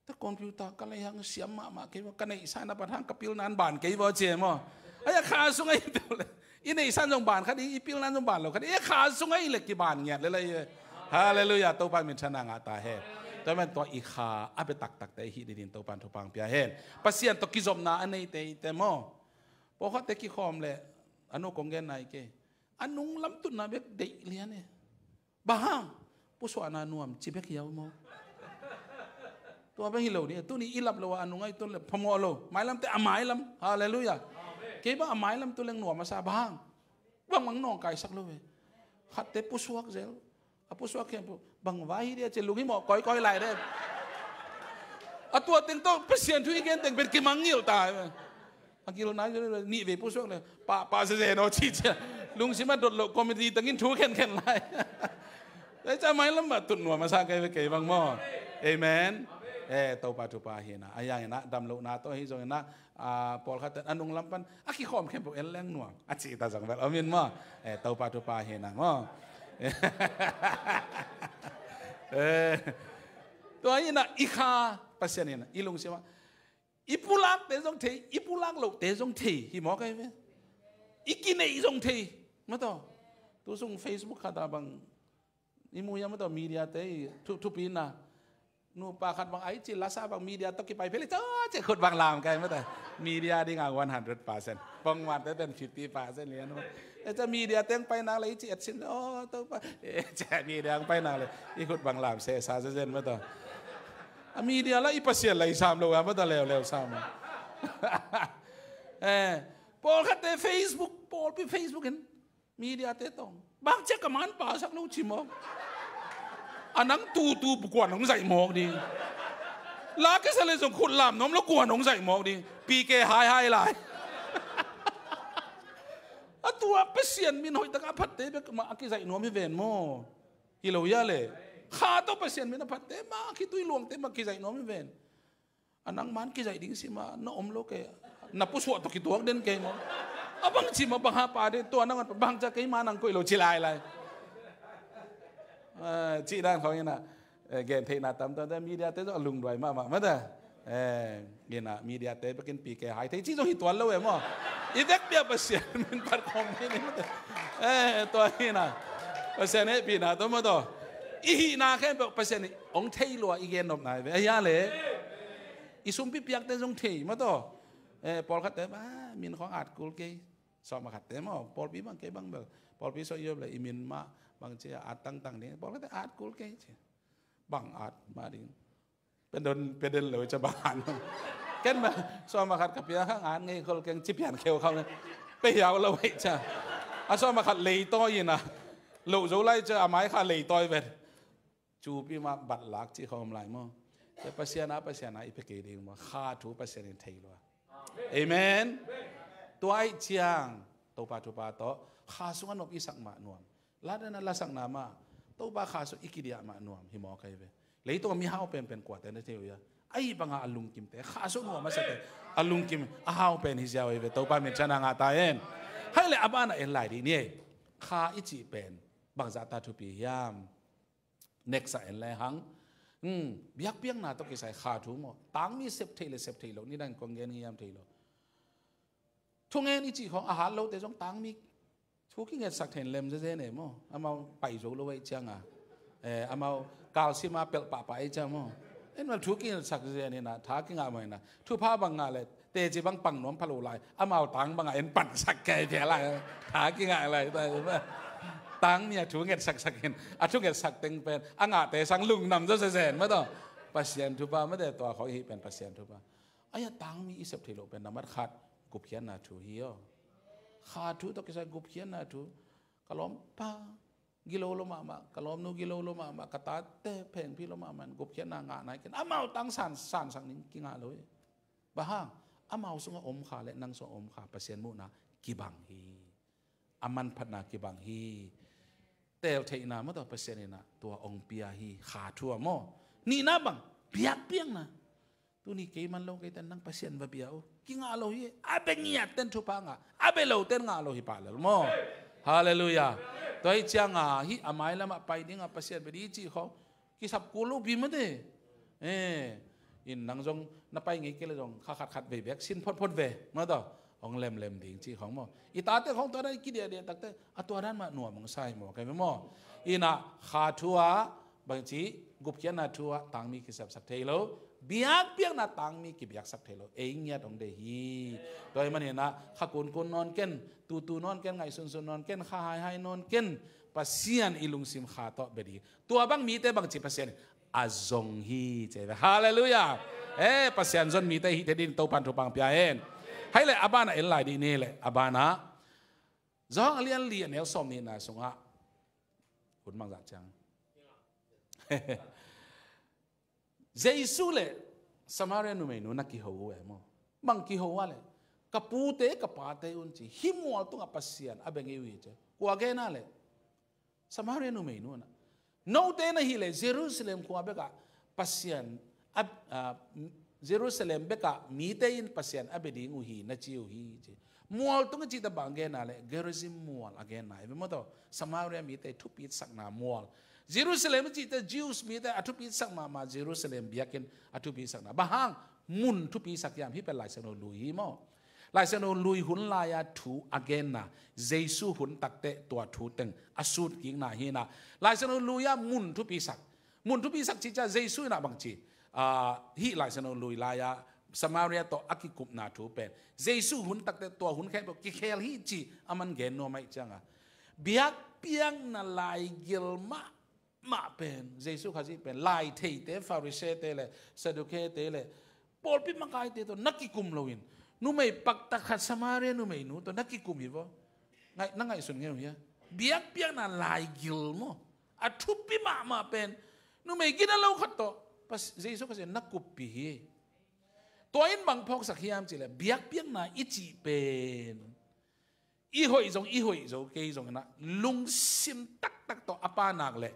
Ta computer ka lei hang siam mahmah kei vaw, ka neihsa na pat hang ka pilna in ban kei vaw ci e maw. Ahi a kha sung ahi tu le. I neihsa zong ban kha ding, i pilna zong ban lo kha ding. Ahi a kha sung ahi le kiban ngiat le lai e. Halleluiah, Topa in minthanna ngah ta hen. Tua man tua i kha a bia taktakte hi didin Topa in thupha pia hen. Pasian tawh kizopna a neite ite maw. Pawlkhatte kikhawm le a nu kong gen nai kei. A nung lam tutna bek deih lian e. Bang hang? Pusuahna nuam ci bek hiau maw. Tua bek hi lo ni, tuni i lap lo a, a nung ahi tun le phamawh lo. Mailamte a mailam. Halleluiah. Kei bang a mailam tu leng nuam a sa bang hang? Bang bang nawngkaisak lo ve. Khatte pusuak zel. A pusuak khempeuh bang vai hi dia ci lunghimawh kawikawi lai de. A tua teng tawh Pasian thu i gen teng pen kimangngilh ta. A gil nai nih vei pusuak le pahpah zezen aw ci cia. Lungsim a dot loh comedy tengin thu khenkhen lai. Tua hi cia mailam ah tut nuam a sa kei ve kei bang maw. Amen. Eh, Topa thupha hi na. A yang ina dam lohna tawh hi zong ina, ah, pawlkhat ten a nunglam pan a kikhawm khempeuh en leng nuam a cih ta zong bel om in maw. Eh, Topa thupha hi na maw. Eh, tua hi na i kha Pasian hi na i lungsim ah. I pulakte zong thei, i pulak lohte zong thei hi mawk ahi ve. I kineih zong thei. Mataw. Tu sung Facebook khat ah bang i mu hiam mataw, mediate i thu, thupina. Nupa khat bang ai ci lasa bang media tawh kipai phei le caw ci khut bang lam kai mataw. Media ding a one hundred percent. Pongmante pen fifty percent lian maw. E ca media teng pai nak le i ci et sin. Oh, Topa. E ca media pai nak le i khut bang lam sesa zezen mataw. A media la i Pasian la i sam lo a mata leuleu sam. Eh, pawlkhatte Facebook, pawlpi Facebook in mediate tawng bang cia ka man pasak lo ci maw. A nang tutu kua nong zaih mawk ding. La kisa le zong khut lam nuam lo kua nong zaih mawk ding. P K hai hai lai. A tua Pasian min hoih tak a phatte bek mah a kizaih nuam hi ven maw. Hi lo hia le. Kha tawh Pasian min a phatte mah, khitui luangte mah kizaih nuam hi ven. A nang man kizaih ding si mah na om lo kei. Na pusuah tawh kituak den kei maw. A bang ci mah bang ha pa den tua nang bang ca kei mah nang koih lo ci lai lai. Eh, cih dan khawng ina, eh, gen theihna tamtamte mediate zong a lungduai mahmah mata. Eh, ina mediate bekin P K hai thei cih zong hi tuan lo e maw. I vekpi a Pasian min phat khawm hi ni mata. Eh, tua hi na. Pasian hehpihna tawh mataw. I hihna khempeuh Pasian hong thei lua i gen nopna hi ve. A hia le. I sumpi piakte zong thei mataw. Eh, pawlkhatte ba min khawng at kul kei. Sawm a khatte maw, pawlpi bang kei bang bel. Pawlpi sawh i om le i min mah bang cia at tangtang ding. Pawlkhatte at kul kei ci. Bang at mah ding. Pen don, pen den lo cia bang at. Ken ba, sawm a khat ka pia khang at ngei khol keng ci pian kheu khau ne. Pe hiau lo hei cia. A sawm a khat leitawi ina. Lo zo lai cia a mai kha leitawi vet. Cupi mah batlak cih khawm lai maw. Cia Pasian a, Pasian a i pia kei ding maw. Kha thu Pasian in thei lua. Amen. Tua ahih ciang Topa thupha tawh kha sungah nop i sak mah nuam. Ladana lasakna mah Topa kha sung i kidiah mah nuam hi mawk ahi ve. Leitung a mihau penpen kuate na thei uh hia? Ahi banga a lungkimte kha sung nuam a sate a lungkim a hau pen hi ziau ahi ve. Topa min thang a ngah ta hen. Hai le a bana en lai dih ni ei. Kha i cih pen bangzah ta thupi hiam? Next a en le hang. Hmm, biakpiakna tawh kisai kha thu maw? Tangmi sep theih le sep theih lo ni dan kong gen ngiam thei lo. Thungen i cih khawng a hat lote zong tangmi thu kingetsak theih lem zeze ne maw? Amau pai zo lo aih cianga Eh, amau kalsim a pelh pahpah ei ciang maw. En mal thu kingetsak zen inah, tha kingah mah inah. Thupha bang ngah le teci bang pang nuam pha lo lai. Amau tang bangah en pansak kei kei lai. Tha kingah lai. Tang mi a thu ngetsaksak in. A thu ngetsak teng pen a ngahte sang lungnam zaw zen maw taw. Pasian thupha mate tua khawng hih pen Pasian thupha. Ai-a tang mi i sep thei lo pen nambat khat gupkhiatna thu hi aw. Kha thu tawh kisai gupkhiatna thu. Ka lawmpa gilo lo mahmah, ka lawmnu gilo lo mahmah, ka tate phengphi lo mahmah in gupkhiatna ngah nai ken. Amau tang san, sansak ning kingah lo hi. Bang hang, amau sungah om kha le nang sungah om kha Pasian muhna kibang hi. A manphatna kibang hi. Tel theihna maw taw Pasian inah tua ong pia hi, kha thu ah maw. Nihna bang, biakpiakna. Tuni kei man lo kei ten nang Pasian va bia uh. Kingah lo hi, a bia ngiat ten thupha ngah, a bia lo ten ngah lo hi pah lel maw. Halleluiah. Tua hi cianga hih a mailamah pai dingah Pasian bia ding cih khawng kisap kul lo pi mate. Eh, in nang zong na pai ngei kei le zong kha khat khat vei bek sin photphot ve maw taw. Hong lemlem ding cih khawng maw. I tate khawng tua dan i kidiahdiah takte a tua dan mah nuam hong sa hi maw, kei ve maw. Inah kha thu ah bangci gupkhiatna thu ah tangmi kisapsak thei lo. Biakpiakna tangmi kibiaksak thei lo. Ei ngiat hong deih hi. Tua hi maninah kha kunkun nawn ken, tutu nawn ken, ngaihsunsun nawn ken, kha haihai nawn ken. Pasian i lungsim kha tawh bia ding. Tua bang mite bangci Pasian a zong hi ci ve. Halleluiah. Eh, Pasian zon mite hih thei ding Topan thupha pia hen. Hai le a banah en lai dih ni le a banah Johan a lian li a neu sawm nihna sungah hun bangzah ciang Jesu le Samaria numeinu na kiho uh e maw. Bang kiho ah le ka pute ka pate un ci, hih mual tungah Pasian a bia ngei uh hi ci. Kua gen ah le Samaria numeinu nah, note na hih le Jerusalem khua bekah Pasian a, a, Jerusalem bekah mite in Pasian a bia ding uh hi na ci uh hi ci. Mual tung a cihte bang genna le Gerizim mual a genna hi ve maw taw. Samaria mite thupitsakna mual. Jerusalem a cihte Jews mite a thupitsak mahmah Jerusalem biakinn a thupitsakna. Bang hang mun thupisak hiam hih pen Lai Siangtho lui hi maw. Lai Siangtho lui hun lai-a thu a genna, Jesu hun takte tua thu teng a sutkikna hi nah. Lai Siangtho lui-a mun thupisak. Mun thupisak cih ciah Jesu inah bangci, ah, hih Lai Siangtho lui lai-a Samaria tawh a kikupna thu pen Jesu hun takte tua hun khempeuh kikhel hi cih a man gen nuam ahih cianga biakpiakna laigil mah mah pen, Jesu Khazih pen, lai theite, Pharisee-te le, Sadducee-te le, pawlpi makaite tawh na kikum loin, numei pakta khat Samaria numeinu tawh na kikum hi vaw. Ngaih, na ngaihsun ngei uh hia? Biakpiakna laigil maw. A thupi mahmah pen, numei gina lo khat tawh, Pas-, Jesu Khazih na kuppih hi. Tua in bang phawksak hiam cihleh, biakpiakna i cih pen i hoih zong, i hoih zo kei zong inah, lungsim taktak tawh a pa nak leh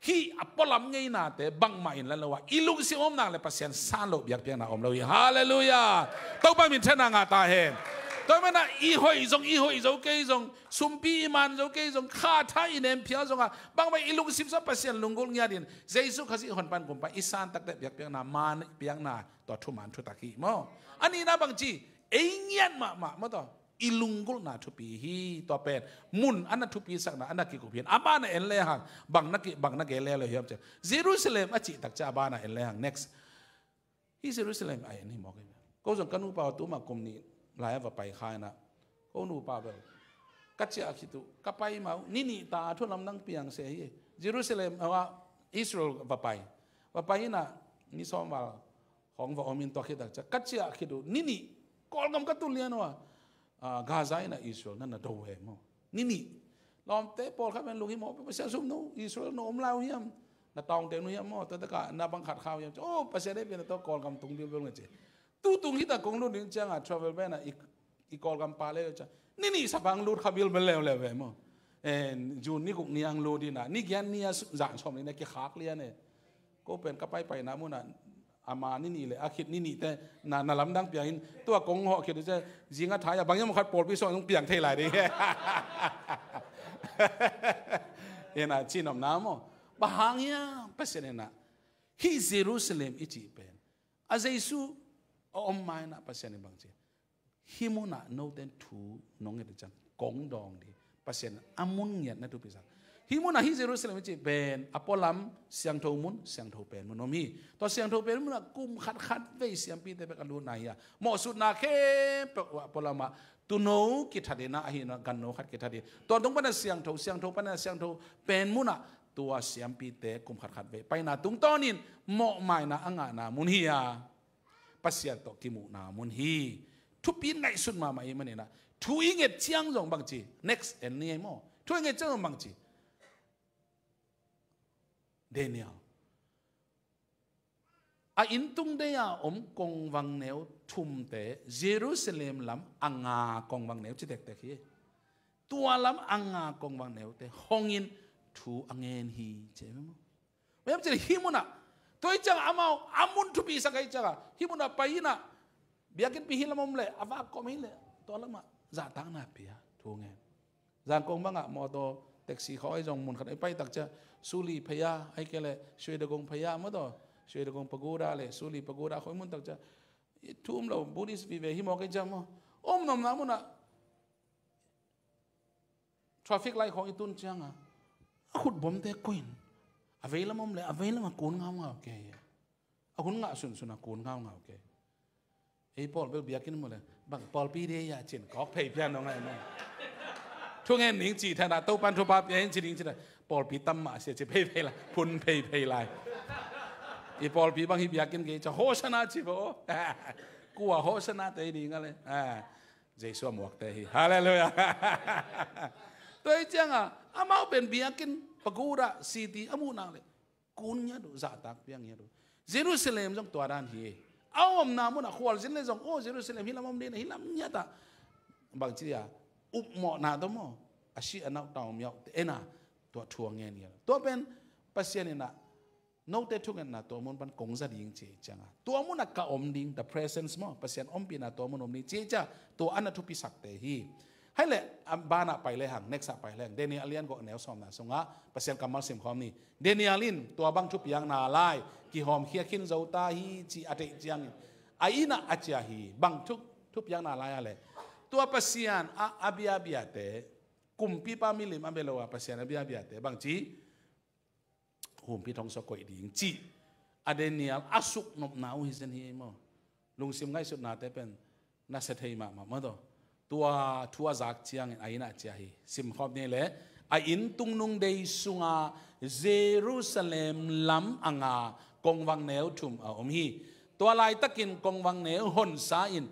hih a pualam ngeinate bangmah in la lo ah, i lungsim om nak leh Pasian san loh biakpiakna om lo hi. Halleluiah. Topa minthanna ngah ta hen. Tua manah i hoih zong, i hoih zo kei zong, sumpi i man zo kei zong, kha tha i nem phial zongah bangmah i lungsim sungah Pasian lunggulh ngiat in, Jesu Khazih honpan kumpa i san takte biakpiakna, man piakna, tua thuman thutak hi maw. A nihna bangci, ei ngiat mahmah maw taw. I lunggulhna thupi hi. Tua pen mun a na thupisakna a na kikup hi. A banah en lehang bang na ki, bang na gen le lo hiam ciah, Jerusalem a cih tak ciah a banah en lehang. Next. Hih Jerusalem a en hi mawk hi. Ko zong ka nupa uh tuma kum nih lai-a va pai kha inah, ko nupa bel ka ciah khit uh, ka pai mah uh, ni nih ta a thu lamdang piang se hi. Jerusalem a, Israel va pai. Va pai inah ni sawm val hong va om in tua khit tak ciah, ka ciah khit uh, ni nih Kawlgam ka tun lian uh a, ah, Gaza inah Israel na na do uh e maw. Ni nih. Lawmte pawlkhat pen lunghimawh, Pasian sum no, Israel no om lai uh hiam? Na tawngte no hiam maw? Tua takah na bang khat kha uh hiam? Oh, Pasian ei pian na tawh Kawlgam tung bilbel ngai ci. Tu tung hita kong lut ding ciangah travel ban ah i, i Kawlgam pa le ciah, ni nih sapang lut kha bilbel leuleu ve maw. Eh, June ni guk ni ang lut inah, ni giat ni a zan sawm ni na kikhak lian e. Ko pen ka paipaina munah ama ni nih le a khit ni nihte na, na lamdang piangin, tua kong hawh khit uh ciah, zing a thai a bang hiam khat pawlpi sawng zong piang thei lai ding hi. Inah cinopna maw. Bang hang hiam Pasian inah hih Jerusalem i cih pen, a Jesu a om ma inah Pasian in bangci, hih munah note in thu nong nget uh ciang kong dawng ding. Pasian a mun ngiat na thupisak. Hih munah hih Jerusalem i cih pen a pualam siangtho mun, siangtho pen mun om hi. Tua siangtho pen munah kum khat khat vei siampite bek a lutna hi a, mawhsutna khempeuh a pualamah tuuno kithat inah, ahi inah ganno khat kithat hi. Tua tung pana siangtho, siangtho pana siangtho pen munah tua siampite kum khat khat vei paina tungtawnin mawhmaina a ngahna mun hi a, Pasian tawh kimuhna mun hi. Thupi in ngaihsut mahmah i maninah thu i nget ciang zong bangci, next en ni ei maw, thu i nget ciang zong bangci, Daniel, a inntung dei-a om kongvang neu thumte Jerusalem lam a nga kongvang neu ci tektek hi. Tua lam a nga kongvang neute hongin thu a ngen hi ci ei maw. Mayam cin hih munah, tua i ciang amau a mun thupi sak a i ciangah hih munah pai inah biakinn pi hi lam om leh a vak kawm hi leh tua lamah zahtakna pia thu ngen. Zangkong bangah mawtaw taxi khawng ahi zong mun khat i pai takcia Suli phaya ahi kei leh Shwedagon phaya mawtaw, Shwedagon pagoda le Suli pagoda khawng i mun takcia i thu um lo Buddhist vive hi mawk ahi ciang maw, om nomna munah traffic light khawng i tun cianga a khutbomte koin a veilam om le a veilam a kun ngaungau kei. A hun ngah sunsun a kun ngaungau kei. Ei pawl bel biakinn mu le bang pawlpi de ya cin kawk phei pian nong ai maw. Thu ngen ning ci thana Topan thupha pia in ci ning ci thana pawlpi tam mah sia ci phei phei lai phun phei phei lai. I pawlpi bang hi biakinn kei ca Hosanna ci bo. Kua Hosanna te ding a le. Jesu a muakte hi. Halleluiah. Tua hi cianga amau pen biakinn pagoda city a muh nak le kun ngiat uh, zahtak piang ngiat uh. Jerusalem zong tua dan hi. A omna munah khualzin le zong o Jerusalem hi lam om dina hi lam ngiatah bangci a upmawhna tawh maw a si a nauh taum yauh te ena tua thu a ngen ngiat. Tua pen Pasian inah note thungetna tua mun pan kong za ding ci cianga tua munah ka om ding, the presence maw, Pasian ompihna tua mun om ding ci cia tua ana thupisakte hi. Hai le banah pai le hang, next ah pai le hang, Daniel a lian gawh neu sawmna sungah Pasian kammal simkhawm ni. Daniel in tua bang thupiakna lai kihawmkhia khin zo ta hi ci a theih ciangin a innah a cia hi. Bang thu thupiakna lai a le tua Pasian a a biabiate, kumpipa milim a bia lo a Pasian a biabiate bangci humpi thongso koih ding cih a Daniel a suknopna uh hi zen hi ei maw. Lungsim ngaihsutnate pen nasia thei mahmah mawtaw. Tua thu a zak ciangin a innah cia hi. Simkhawm ni le a inn tungnung dei sunga Jerusalem lam a nga kongvang neu thum a om hi. Tua laitakin kongvang neu honsa in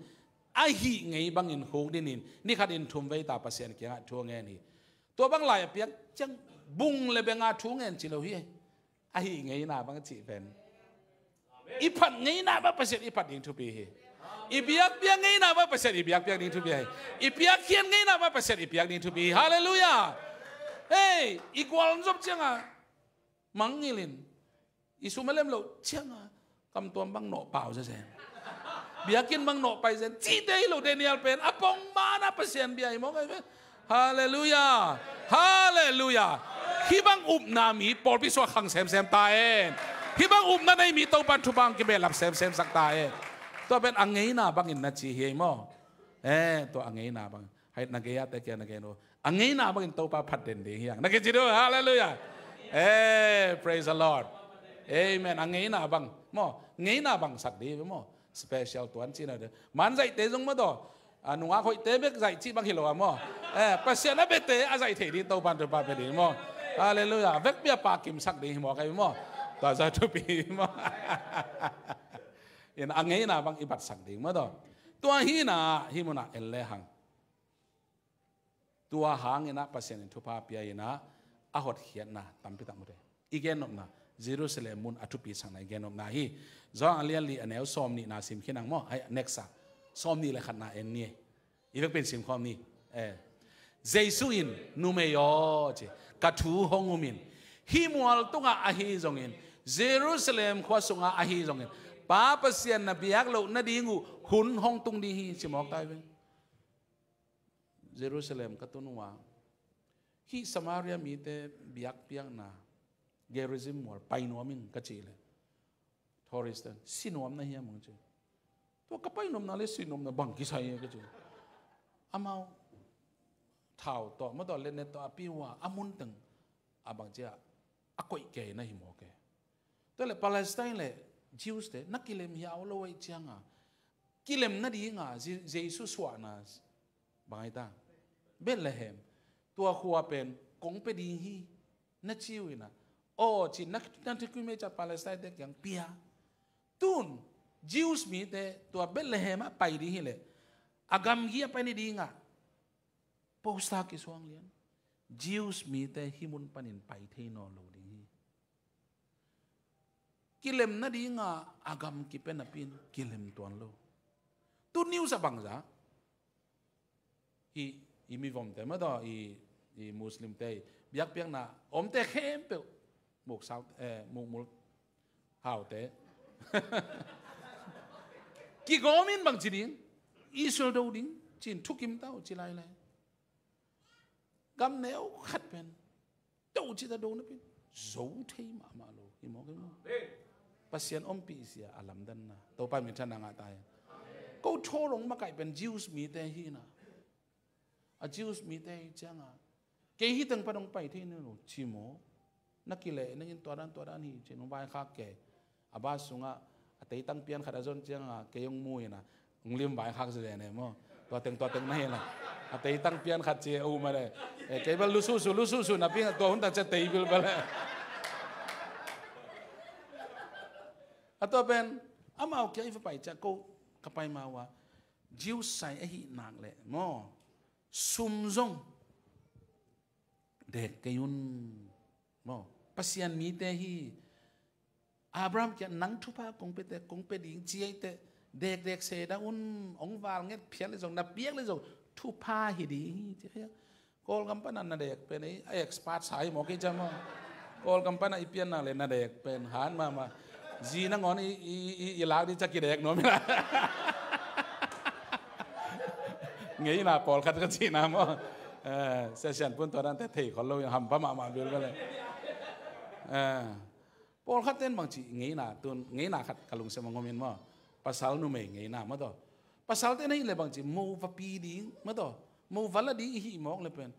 a hih ngei bangin khuk dinin nikhatin thum veita Pasian kiangah thu a ngen hi. Tua bang lai a piak ciang bung le benga thu ngen ci lo hi. A hih ngeina bang cih pen i phat ngeina bang Pasian i phat ding thupi hi. I biakpiak ngeina bang Pasian i biakpiak ding thupi hi. I piakkhiat ngeina bang Pasian i piak ding thupi hi. Halleluiah. Hei, i gual zop cianga mangngilin i sum a lem loh cianga kamtuam bang nawh pau zezen, biakinn bang nawh pai zen cihte hi lo. Daniel pen a pongmana Pasian bia hi mawk ahi ve. Halleluiah. Halleluiah. Hih bang upna mi pawlpi suak khang semsem ta hen. Hih bang upna nei mi Topan thupha hong kibehlap semsem sak ta hen. Tua pen a ngeina bangin na ci hi ei maw. Eh, tua a ngeina bang hai na gei-a te kia na gei no a ngeina bangin Topa phat den ding hiang na kici duh. Halleluiah. Eh, praise the Lord. Amen. A ngeina bang maw, ngeina bang sak ding maw. Special tuan cina de man zaihte zong maw taw. A nungak hoihte bek zaih cih bang hi lo a maw. Eh, Pasian a biate a zaih thei ding Topan thupha pia ding maw. Halleluiah. Vekpi a pa kimsak ding hi maw kai maw. Tua za thupi maw. In a ngeina bang i batsak ding maw taw. Tua hina hi munah en le hang. Tua hanginah Pasian in thupha pia inah a hotkhiatna tampi tak mute. I gennopna Jerusalem mun a thupi sakna i gennopna hi. Johan a lian li a neu sawm nihna sim khin ang maw. Hai next a sawm nih le khatna en ni. I vekpin simkhawm ni. Eh. Jesu in numei aw ci ka thu hong umin hih mual tungah ahi zongin Jerusalem khua sungah ahi zongin Pa Pasian na biak loh nading uh hun hong tung ding hi ci mawk tai ve. Jerusalem ka tun uh a hih Samaria mite biakpiakna Gerizim mual pai nuam in ka cih leh tourist ten si nuam na hiam hong ci. Tua ka pai nuamna le si nuamna bang kisai ka ci. Amau thau tawh mawtaw lennet tawh a pi uh a a mun teng a bang cia a koih kei na hi mawk e. Tua le Palestine le Jews te na kilem hiau lo ahih cianga kilem nadinga Je-, Jesu suahna bang ahi ta? Bethlehem. Tua khua pen kong pia ding hi na ci uh ina. Aw ci na, na thukim ahih ciang Palestine te kiang pia. Tun Jews mite tua Bethlehem ah pai ding hi le a gamgi a pai ni dingah poster kisuang lian. Jews mite hih mun panin pai thei nawn lo ding hi. Kilem nadinga a gam kipia napi in kilem tuan lo. Tu news a bangza i, i mivomte mah tawh i, i Muslimte i biakpiakna omte khempeuh muksau, eh, mukmul haute kigawm in bang ci ding, Israel do ding ci-in thukim ta uh ci lailai. Gam neu khat pen do ci ta do napi in zo thei mahmah lo hi mawk hi maw? Pasian ompih sia a lamdanna Topa minthanna ngah ta hen. Ko thawlong makaih pen Jews mite hi na. A Jews mite hi cianga kei hi teng pan hong pai thei ni lo ci maw? Na kileh nengin tua dan tua dan hi ci-in hong vaikhak kei. A bus sungah a teitang pian khat a zon cianga kei hong mu ina hong lim vaikhak zia ne maw? Tua teng tua teng na hi la a teitang pian khat ci a um a le. Eh, kei bel lususu lususu napi tua hun ta cia tei bilbel le. A tua pen amau kia i va pai cia ko ka pai ma ua Jews sai ahi nak le maw? Sum zong dek kei un maw? Pasian mite hi. Abraham kia nang thupha kong pete kong pe ding ci eite dekdek seda un. Ong val nget phial le zong na piak le zong thupha hi ding hi ci. Kawlgam pana na dek pen ei a expert sa hi mawk hi cia maw? Kawlgam pana i pianna le na dek pen han mahmah. Zi nangawn i, i, i, i lak ding cia kidek nuam hi la. Ngeina pawlkhat ka cihna maw? Eh, sia sian pun tua dante thei khol lo hampha mahmah bilbel le. Eh, pawlkhat ten bangci ngeina tun ngeina khat ka lungsim a ngomin maw? Pasal numei ngeina maw taw? Pasal ten ahih le bangci mo va pi ding maw taw? Mo va la ding i hih mawk le pen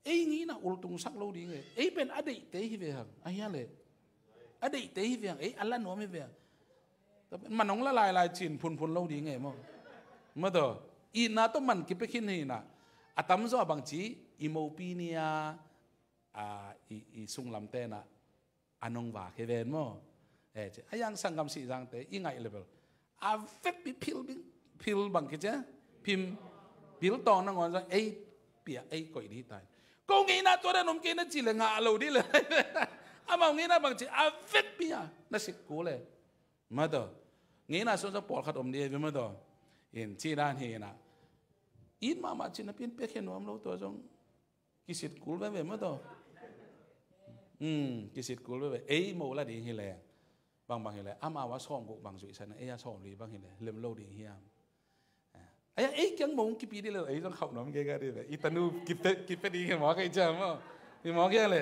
ei ngeina ultungsak lo ding e. Ei pen a deihte hi ve hang a hia le a deihte hi ve hang ei a la nuam hi ve hang. Man hong la lailai cin phunphun lo ding e maw? Maw taw? Itna tawh man kipia khin hi na. A tamzaw a bangci i mopi ni a, a, i, i sunglam tenah a nong vak hi ven maw? Eh, ci a yang sanggam sihzangte i ngaih level a vekpi phil bing phil bang kicia phim bil tawng nangawn zong ei pia ei koih dih tai. Ko ngeina tua dan om kei na ci le ngah lo dih le. Amau ngeina bangci a vekpi a na sik kul e. Maw taw? Ngeina suan zong pawlkhat om dih e maw taw? In ci dan hi na. It mahmah ci napi in pia khe nuam lo tua zong kisit kul veve maw taw? Hmm, kisit kul veve. Ei mo la ding hi leng bangbang hi leng amau a sawmguk bang zuihsan ei a sawmli bang hi leng lem lo ding hiam? Aya ei kiang mong kipi dih le ei zong khauh nuam kei ka dih ve. I tanu kipe kipe ding hi mawk ei cia maw? Hi mawk ia le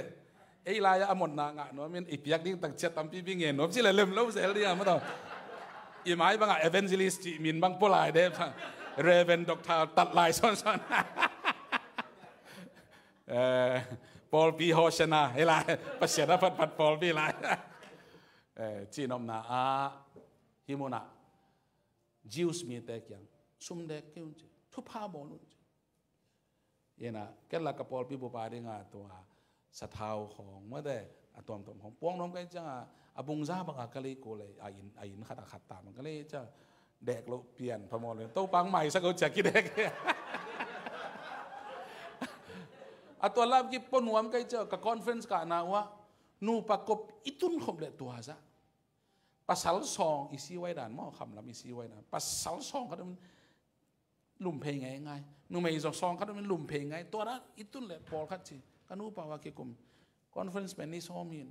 ei lai a motna ngah nuam in i piak ding tang ciat tampi bi ngen nuam ci le lem lo zel dih a maw taw? I mai bangah evangelist cih min bang pua lai deh. Reverend Doctor tat lai sawnsawn. Eh, pawlpi hawsiana hi lai. Pasian a phatphat pawlpi lai. Eh, cihnopna ah hih munah Jews mite kiang sum dek kei un ci, thupha bawl un ci. Ina ken la ka pawlpi bupa dinga tua sathau khawng mate a tuamtuam khawng puang nuam kai cianga a bungza banga ka lei ko lei a inn a inn khat a khat ta bang ka lei ciang dek lo pian phamawh lo Topa ang maisak lo cia kidek. A tua lam ki pua nuam kai ciang ka conference ka na ua nupa kop i tun khop le tua za pasal sawng i siwai dan maw khamlam i siwai dan pasal sawng khat um lum phei ngaingai. Numei zaw sawng khat um lum phei ngai tua dan i tun le pawlkhat ci ka nupa ua kikum conference pen ni sawm hin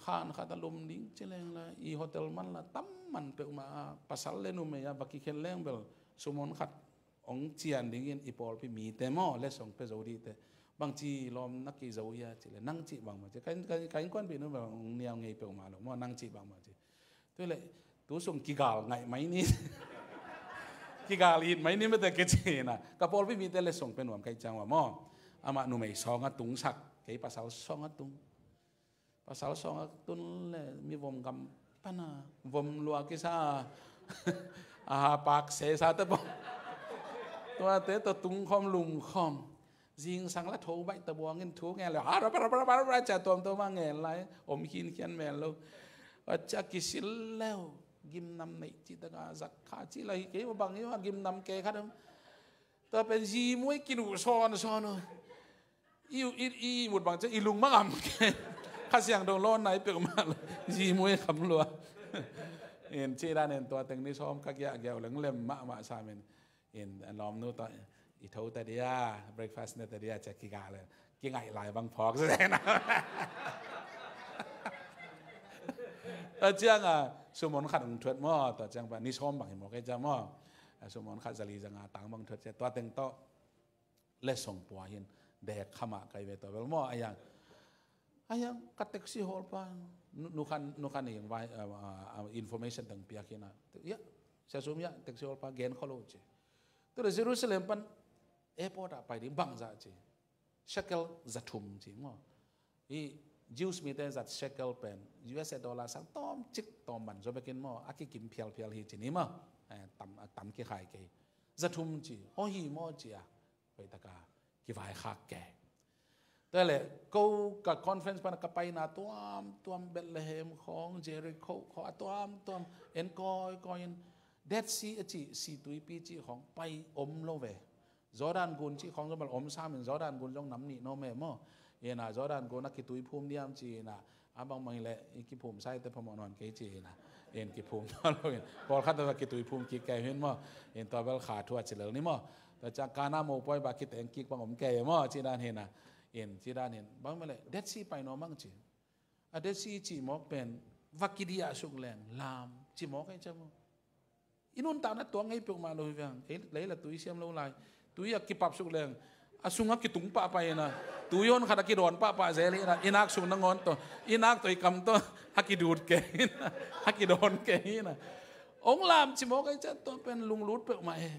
khan khat a lum ding ci leng la i hotel man la tam man peuhmah a pasal le numei a va kikhen leng bel sumon khat ong cian dingin i pawlpi mite maw le song pe zo dihte bangci lawm na kei zo ia ci le nang cih bangmah ci ka innkuan binu bel ong niau ngei peuhmah lo maw nang cih bangmah ci. Tua le tu sung kigal ngaih mai ni kigal it mai ni mete kei cihna ka pawlpi mite le song pe nuam kai ciang ua maw? Amah numei sawng a tungsak, kei pasal sawng a tung. Pasal sawng a tun le mi vom gam pana vom lua kisa. A ha pak se sa te bawng. Tuate tawh tung khawm lum khawm. Zingsang la tho baih ta buangin thu ngen le. Ha ra ra ra ra ra cia tuamtuam a ngen lai. Om khinkhian mel lo. A cia kisil leu. Gimnam neih cih taka zat kha cih la hi kei bang hi a gimnam ke khat. Tua pen zi muai kinuh sawnsawn uh. I, i, i mut bang ciah i lung mangam ke. Kha Siangtho lawn nai peuhmah lo. Zi muai kham lua. In cih dan in tua teng ni sawm ka giah giau leng lem mahmah sam in. In a lawmnu tawh i tho ta dia, breakfast ne ta dia ciah kigah le. Kingaih lai bang phawk zen. Tua ciang a sumon khat hong thuat maw, tua ciang pa ni sawm bang hi maw kei ciah maw. A sumon khat zali zanga tang bang thuat ciah tua teng tawh. Le song pua hin dek khamah kai ve tawh bel maw a yang. A yang ka taxi hawlpa nu, nu khan, nu khan ing vai, ah, ah, ah, information teng piak hin a. Ya, sia sum ya, taxi hawlpa gen kholo ci. Tu le Jerusalem pan airport ah pai ding bangza ci. Shekel za thum ci maw. I Jews mite zat shekel pen U S A dollar sang tawm cik tawm man zo bekin maw. A kikim phialphial hi ci ni maw. Eh, tam, a tam kikhai kei. Za thum ci. Aw hi maw ci a. Hoih taka kivaikhak ke. Tua le ko ka conference pana ka paina tuamtuam Bethlehem khawng, Jericho khawng a tuamtuam en kawikawi in Dead Sea a cih, Situipi cih khawng pai om lo ve. Jordan gun cih khawng zong bel om samin Jordan gun zong nam nih no me maw. Ina Jordan gun a kituiphum diam ci ina a bangbang hileh i kiphum saite phamawh nawn kei ci ina. In kiphum nawn lo in pawlkhat tua kituiphum kik kei hin maw. In tua bel kha thu a ci lel ni maw. Tua ciang Kana mopawi ba kiteng kik bang om kei maw ci dan hina. In ci dan hin bang meleh Dead Sea pai no mang ci. A Dead Sea cih mawk pen va kidiah suk leng lam cih mawk ei ciah maw. I nuntakna tuak ngei peuhmah lo hi viang. Ei lei la tui siam lo lai. Tui a kipap suk leng a sungah kitung pahpah hina. Tui hon khat a kidawn pahpah zel hina. I nak sung nangawn tawh i nak tawh i kam tawh a kidut kei hina. A kidawn kei hina. Ong lam cih mawk ei ciah tua pen lunglut peuhmah e.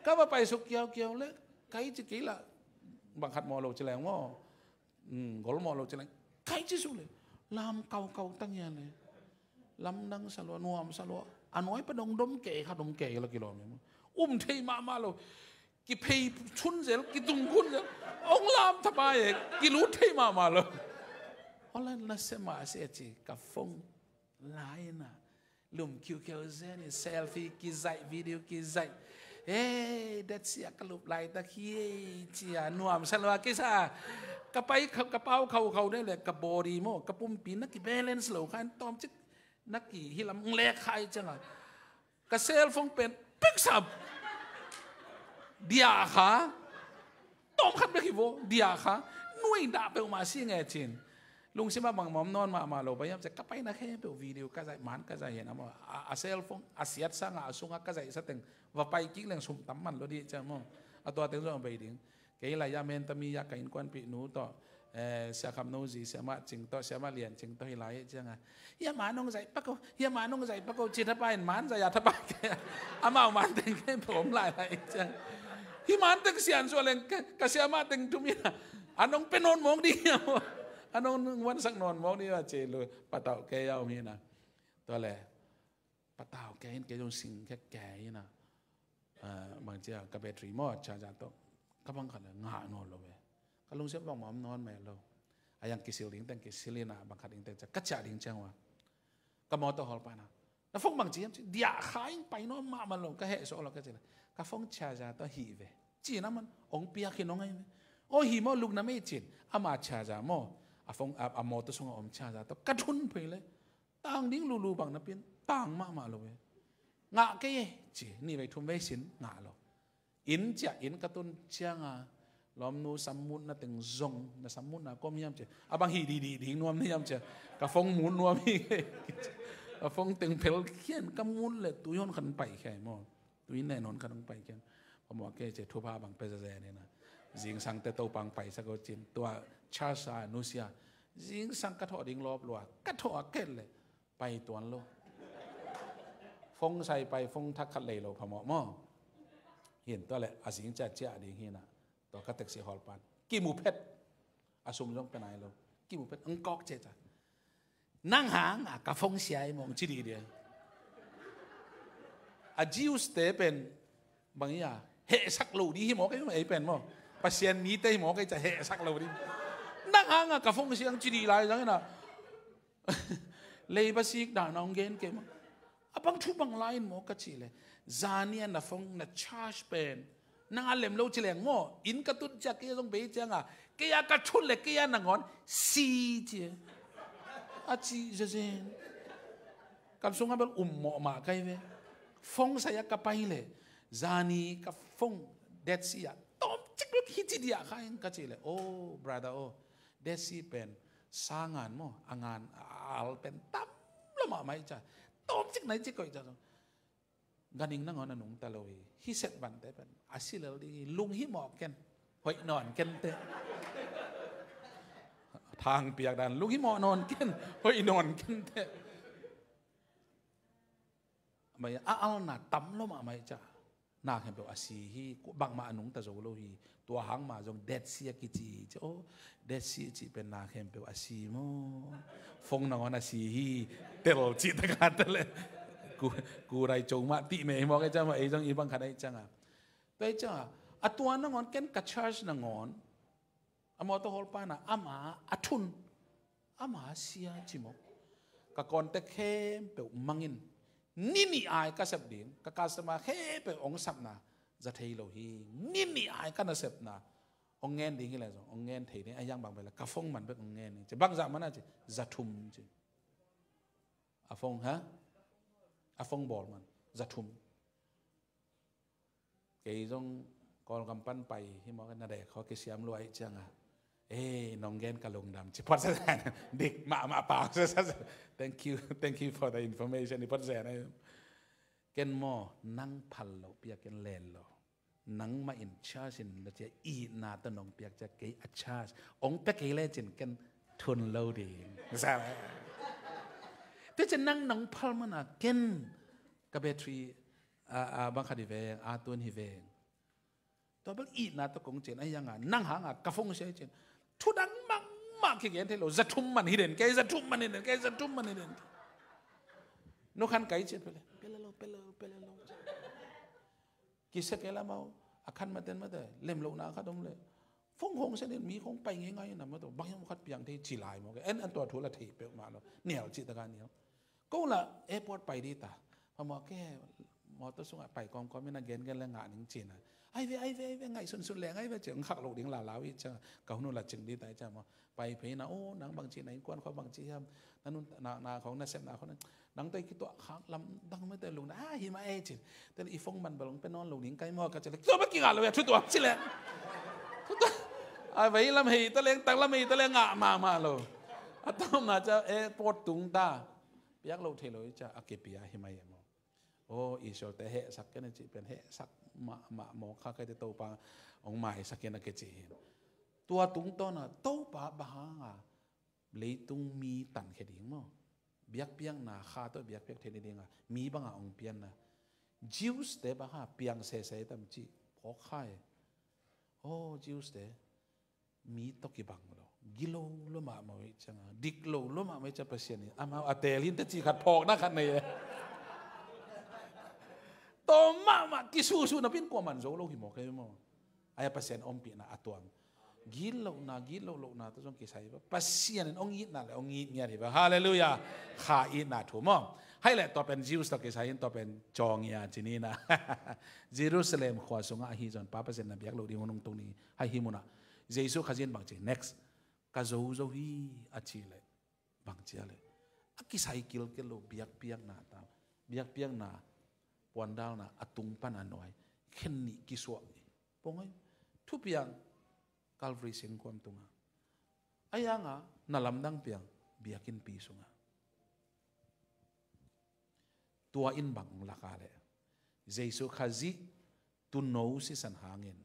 Ka va pai suk kiaukiau le kai ci kei la. Bang khat maw lo ci leng maw. Golmawh lo ci leng kai ci suk le. Lam kaukau tang ia le. Lam nang sa lua nuam sa lua. A nuai pa dong dom kei kha dom kei la kilawm ia maw. Um thei mahmah lo. Kiphei chun zel kitung khun zel. Ong lam thapai e kilut thei mahmah lo. Holan na se mah se ci ka phone. Laina lum khiukhiau zen in selfie kizaih video kizaih. Hei Dead Sea ka lup laitak hi ei cia nuam sa lua kisa. Ka pai ka pau khaukhau dei le ka body maw ka pumpi na kibalance lo khan tawm cik na kihilam lek khai cianga. Ka cellphone pen piksap. Diah kha. Tawm khat bek hi vo diah kha. Nuai dah peuhmah si nge cin. Lungsim ah bangmah om nawn mahmah lo pai hiam cia ka paina khempeuh video ka zaih man ka zaih hen a maw. A cellphone a siat sangah a sungah ka zaihsa teng va pai kik leng sum tam man lo dih cia maw. A tua teng zong a bei ding. Kei lai ah Mentami ah ka innkuanpih nu tawh Sia Kham No Zi, Siamah Cing tawh, Siamah Lian Cing tawh hi lai hi cianga. Hiamah nong zaih pak o, hiamah nong zaih pak o ci thapai in man zaih a thapai kei a. Amau man teng kei pawm lai lai hi cianga. Hi man teng sian suah leng ka siamah teng thum ina. A nong pe nawn mawk ding hiam aw. A nong vansak nawn mawk ding a ci lu patauh kei a om hina. Tua le patau kei in kei zong sing khe kei ina. Bangcia ka battery maw charger tawh ka bang khat le ngah nawn lo ve. Ka lungsim bangmah om nawn meh lo. A yang kisil ding teng kisil ina bang khat ding teng cia ka ciah ding ciang ua. Ka mawtaw hawl pana na phone bang ci hiam ci diah kha in pai nawn mahmah lo ka heh sawh lo ka ci le. Ka phone charger tawh hih ve. Ci na man ong piak hi nong ai ve. Aw hi maw lukna mei cin ama charger maw. A phone a mawtaw sungah om charger tawh ka thun phei le. Tang ding lulu bang napin tang mahmah lo e. Ngah kei e ci ni vei thum vei sin ngah lo. Inn ciah inn ka tun cianga lawmnu sammutna teng zong na sammutna kom hiam ci a bang hi dihdih ding nuam na hiam ci a ka phone mut nuam hi. Ka phone teng phel khian ka mut le tui hon khan pai khia maw. Tui nen hon khan hong pai khian. Phamawh kei ci thupha bang pia zazen ina zingsang te Topa hong paisak o cin tua charsa nusia. Zingsang ka thawh ding lawp lua ka thawh a ket le pai tuan lo. Phone sai pai phone thak khat lei lo phamawh maw. Hin tua le a zing ciah ciah ding hina. Tua ka taxi hawlpa'n kimu phet. A sum zong pia nai lo. Kimu phet ang kawk ciacia. Nang hanga ka phone sia hi maw, ci dih dia. A Jews te pen bang ia, hehsak lo dih hi maw kei, ei pen maw, Pasian mite hi maw kei, ca hehsak lo dih. Nang hanga ka phone sia ang ci dih lai zang ina. Leiba sik dan a hong gen kei maw. A bang thu bang lai in maw ka cih leh, zani a na phone na charge pen nang a lem lo ci leng maw, inn ka tun ciang kei a zong bei cianga, kei a ka thun leh kei a nangawn si ci a, a ci zezen. Kan sungah bel um mawh mah kai ve. Phone sai a ka pai leh, zani ka phone Dead Sea ah tawmcik bek hi ci diah kha ing ka cih leh, oh brother, oh, Dead Sea pen sangan maw, a ngan a al pen tam lo mahmah hi ca. Tawmcik nai ci koih ca zong, ganing nangawn a nungta lo hi. Hih set vante pen a si lel ding hi. Lunghimawh ken, hoih nawn ken teh. Thang piak dan, lunghimawh nawn ken, hoih nawn ken teh. Mai a alna tam lo mahmah hi ca. Na khempeuh a si hi. Bangmah a nungta zo lo hi. Tua hang mah zong Dead Sea a kici hi ci. Oh, Dead Sea cih pen na khempeuh a si maw? Phone nangawn a si hi. Tel cih taka tel e. Ku, ku rai co mah tih meh hi maw kei ca maw, ei zong i bang khat ahi canga. Tua ahi canga, a tua nangawn ken ka charge nangawn, a mawtaw hawlpa na ama a thun, ama sia ci maw. Ka contact khempeuh mangin, ni nih ai ka sep ding, ka customer khempeuh hong sapna za thei lo hi. Ni nih ai ka nasepna hong ngen ding hi leh zong hong ngen thei ding, a hiang bang bel ka phone man bek hong ngen ding ci. Bangzah man a ci, za thum ci. A phone ha? A phone bawl man za thum. Kei zong Kawlgam pan pai hi maw, ka na dek khaw kisiam luai cianga, ei, nong gen ka lungdam ci phot sa zen. Dik mahmah pau sa sa. Thank you, thank you for the information. I phot zen a, ken maw, nang phal lo pia ken len lo. Nangmah in charge in la cia, itna tawh nong piak cia kei a charge ong pia kei lecin ken thun lo ding. Sa le. Tua cian nang nong phal mana ken ka battery a, a bang khat hi veng, a tuan hi veng. Tua bel itna tawh kong cin a hianga, nang hanga ka phone sia cin. Thu dang mahmah kigen thei lo, za thum man hi den kei, za thum man hi den kei, za thum man hi den kei. Nu khan kai cin pele, pele lo, pele lo, pele lo. Kisia kei lam au, a khan maten mate, lem lo na khat om le. Phone hong sia den, mi hong pai ngei ngai na mato, bang hiam khat piang thei ci lai maw ke. En an tua thu la thei peuh mah lo. Nial ci taka nial. Ko la airport pai di ta. Phamawh ke mawtaw sungah pai kawmkawm in a gengen le ngah ning cina. Ai ve, ai ve, ai ve, ngaihsunsun leng ai ve ci, ong khak loh ding lalau i cia. Ka hun uh la cing di ta i cia maw. Pai phei na, oh, nang bangci na innkuan khua bangci hiam. Na nun, na, na khong na sep na khong na. Nang tawh i kituah khak lamdang mete lungna. Ah, hi mah ei ci. Tel i phone man bel ong pe nawn lo ding kai maw ka ci le. Tua bek kingah lo ia, thu tuam ci le. Thu tuam. Ai, vei lam hei ta leng, tak lam hei ta leng ngah mahmah lo. A tawmna cia airport tung ta. Piak lo thei lo i cia a kipia hi mai e maw. Oh, Israel te hehsak ken a cih pen hehsak mahmah mawk kha kei te Topa ong maisak ken a kici hi. Tua tungtawna Topa bang hanga leitung mi tankhia ding maw. Biakpiakna kha tawh biakpiak thei ni dinga mi banga ong pianna. Jews te bang ha piang sese tam cih phawk kha e. Oh, Jews te mi tawh kibang lo, gilo lo mahmah uh i cianga, dik lo lo mahmah i cia Pasian in amau a tel hin te ci khat phawkna khat nei e. Tawm mahmah kisuhsuh napin kua man zo lo hi maw kei maw. Aia Pasian ompihna a tuam. Gitlohna, gitloh lohna tawh zong kisai hi va. Pasian in ong itna le ong it ngiat hi va. Halleluiah. Kha itna thu maw. Hai le tua pen Jews tawh kisai hin tua pen cawngia cinina. Jerusalem khua sungah ahi zon pa Pasian na biak loh ding hong tung ni. Hai hi munah Jesu Khazih in bangci, next, ka zo zo hi a ci leh bangci a leh a kisai kilkel lo biakpiakna ta, biakpiakna puandalna a tung pan a nuai khen nih kisuah hi. Pong ai thupiang Calvary singkuam tunga a yanga na lamdang piang biakinnpi sunga. Tua in bang laka le Jesu Khazih tuuno sisan hangin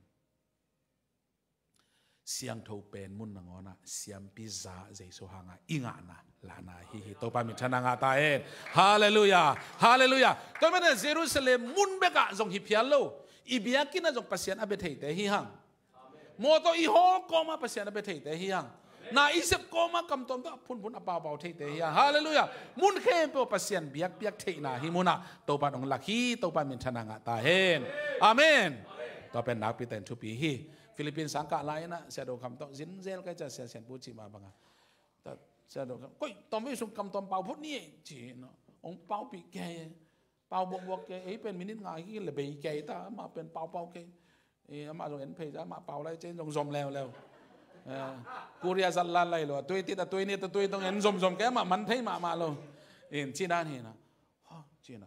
siangtho pen mun nangawnah siampi za Jesu hanga i ngahna lana hi hi. Topa min thana ngah ta hen. Halleluiah. Halleluiah. Tua mana Jerusalem mun bekah zong hi phial lo. I biakinn ah zong Pasian a bia theite hi hang. Mawtaw i hawl kawma Pasian a pia theite hi hang. Na i sep kawma kamtuam tawh a phunphun a paupau theite hi hang. Halleluiah. Mun khempeuh Pasian biakpiak theihna hi munah Topa in hong lak hi. Topa in minthanna ngah ta hen. Amen. Tua pen nakpi takin thupi hi. Philippines sang kah lai inah Sia Do Kham tawh zinzel kai ciah Sia Sian Pu cih mah bangah. Sia Do Kham, koi, tawm vei sung kamtuam pau phut ni ci no. Hong paupih kei. Pau buakbuak kei, ei pen minit nga hi le bei kei ta, amah pen paupau kei. Amah zong en phei ta, amah pau lai cin zong zom leuleu. Korea zat lan lai lo, a tui tit a tui nit a tui tong en zomzom kei, amah man thei mahmah lo. In ci dan hi na. Ha, ci na.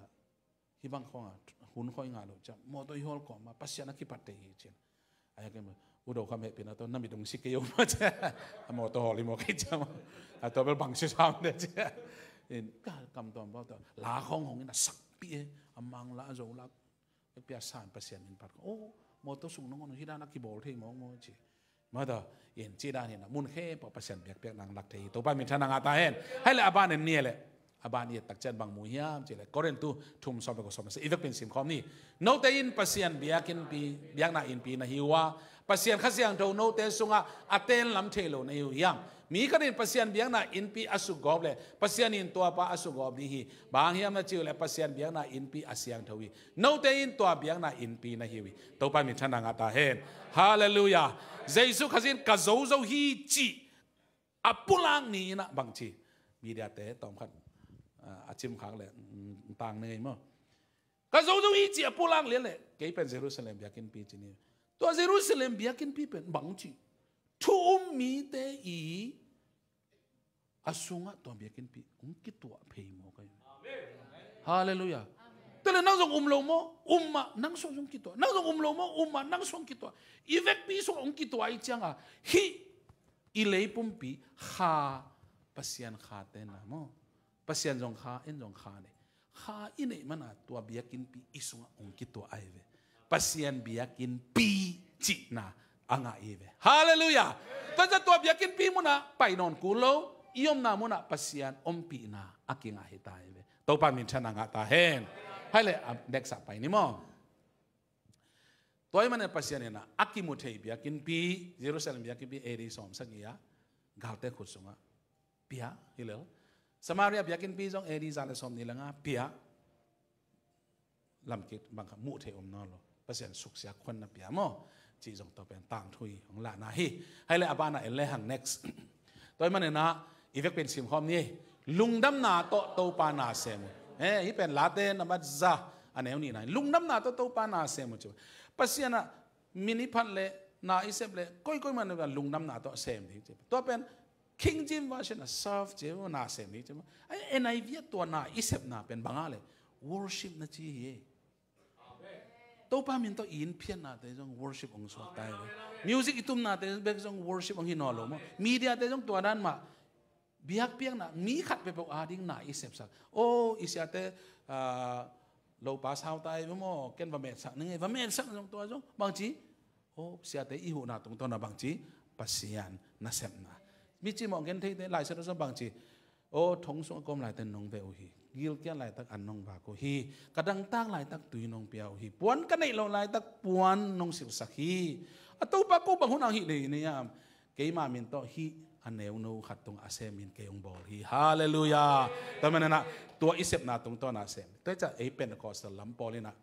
Hih bang khawng a hun khawng i ngah loh ciah mawtaw i hawl kawm a Pasian a kipatte hi ci na. A hi kem U Do Kham hehpihna tawh na mit hong si kei uh mah ciah. A mawtaw hawl hi maw kei ciah maw. A tua bel bang si sam de ciah. In ka kamtuam pau tawh la khawng hong in a sakpih e. A Mangla a Zola pia san Pasian min pat khawng. Oh, mawtaw sung nangawn hih dan a kibawl thei mawkmawk ci. Mawtaw in ci dan hi na mun khempeuh Pasian biakpiak nang lak thei hi. Topa minthanna ngah ta hen. Hai le a ban en ni le. A ban i et tak ciang bang mu hiam ci le Korintu thum sawm le kua sawm le sagih i vekpi in simkhawm ni. Note in Pasian biakinnpi, biakna innpi na hi uh a, Pasian Kha Siangtho note sungah a ten lam thei lo na hi uh hiam? Mi khat in Pasian biakna innpi a sugawp le Pasian in tuapa a sugawp ding hi. Bang hang hiam na ci uh le Pasian biakna innpi a siangtho hi. Note in tua biakna innpi na hi uh hi. Topa minthanna ngah ta hen. Halleluiah. Jesu Khazih in ka zozo hi cih a pulak ni inah bangci. Mediate tawmkhat a cimkhak le tang nei maw? Ka zozo hi cih a pulak lian le kei pen Jerusalem biakinnpi ci ni. Tua Jerusalem biakinnpi pen bangci thu um mite i a sungah tua biakinnpi hong kituah phei maw kai? Halleluiah. Tua le nang zong um lo maw? Um mah nang sung zong kituah. Nang zong um lo maw? Um mah nang sung kituah. I vekpi sung hong kituah i cianga hih i leipumpi kha, Pasian kha tena maw? Pasian zong kha, en zong kha nei. Kha i neih mana tua biakinnpi i sungah hong kituah ahi ve. Pasian biakinnpi cihna a ngah i ve. Halleluiah. Tua ciah tua biakinnpi munah pai nawn kul lo, i omna munah Pasian ompihna a kingah hi ta i ve. Topa minthanna ngah ta hen. Hai le a next ah pai ni maw? Tua i manah Pasian inah a kimu thei biakinnpi, Jerusalem biakinnpi A D sawm sagih ah galte khut sungah pia hi lel. Samaria biakinnpi zong A D za le sawm ni le nga pia. Lamkik bangkha muh thei om nawn lo. Pasian suksiak khuan na pia maw? Cih zong tua pen tangthu hi hong lahna hi. Hai le a banah en le hang next. Tua i manah i vekpi in simkhawm ni. Lungdamna tawh Topa na sem uh. Eh, hih pen Late nambat za a neu nihna hi. Lungdamna tawh Topa na sem uh ci. Pasian ah min i phat le na i sep le koikoi man lungdamna tawh sem ding ci. Tua pen King James Version a serve ci na sem ding ci. Ai, N I V ah tua na i sepna pen banga le worship na ci hi. Topa min tawh i innpiannate zong worship hong suak ta hi. Music i tumnate bek zong worship hong hi nawn lo maw? Mediate zong tua dan mah biakpiakna mi khat peuhpeuh ading na i sepsak. Oh, i siate lopa sau ta hi maw? Ken va metsak ning ei, va metsak zong tua zong bangci. Oh, siate i huhna tungtawna bangci Pasian nasepna. Mi cimawh gen theite Lai Siangtho sung bangci. Oh, thong sung a kawm laite nong ve uh hi. Gilkial laitak an nong vak uh hi. Ka dangtak laitak tui nong pia uh hi. Puan ka neih loh laitak puan nong silsak hi. A Topa ko bang hun ang hih lei ni am. Keima min tawh hih a neuno khat tungah a sem min kei hong bawl hi. Halleluiah. Tua manana tua i sepna tungtawna sem. Tua i ca ei Pentecostal lam pawl inah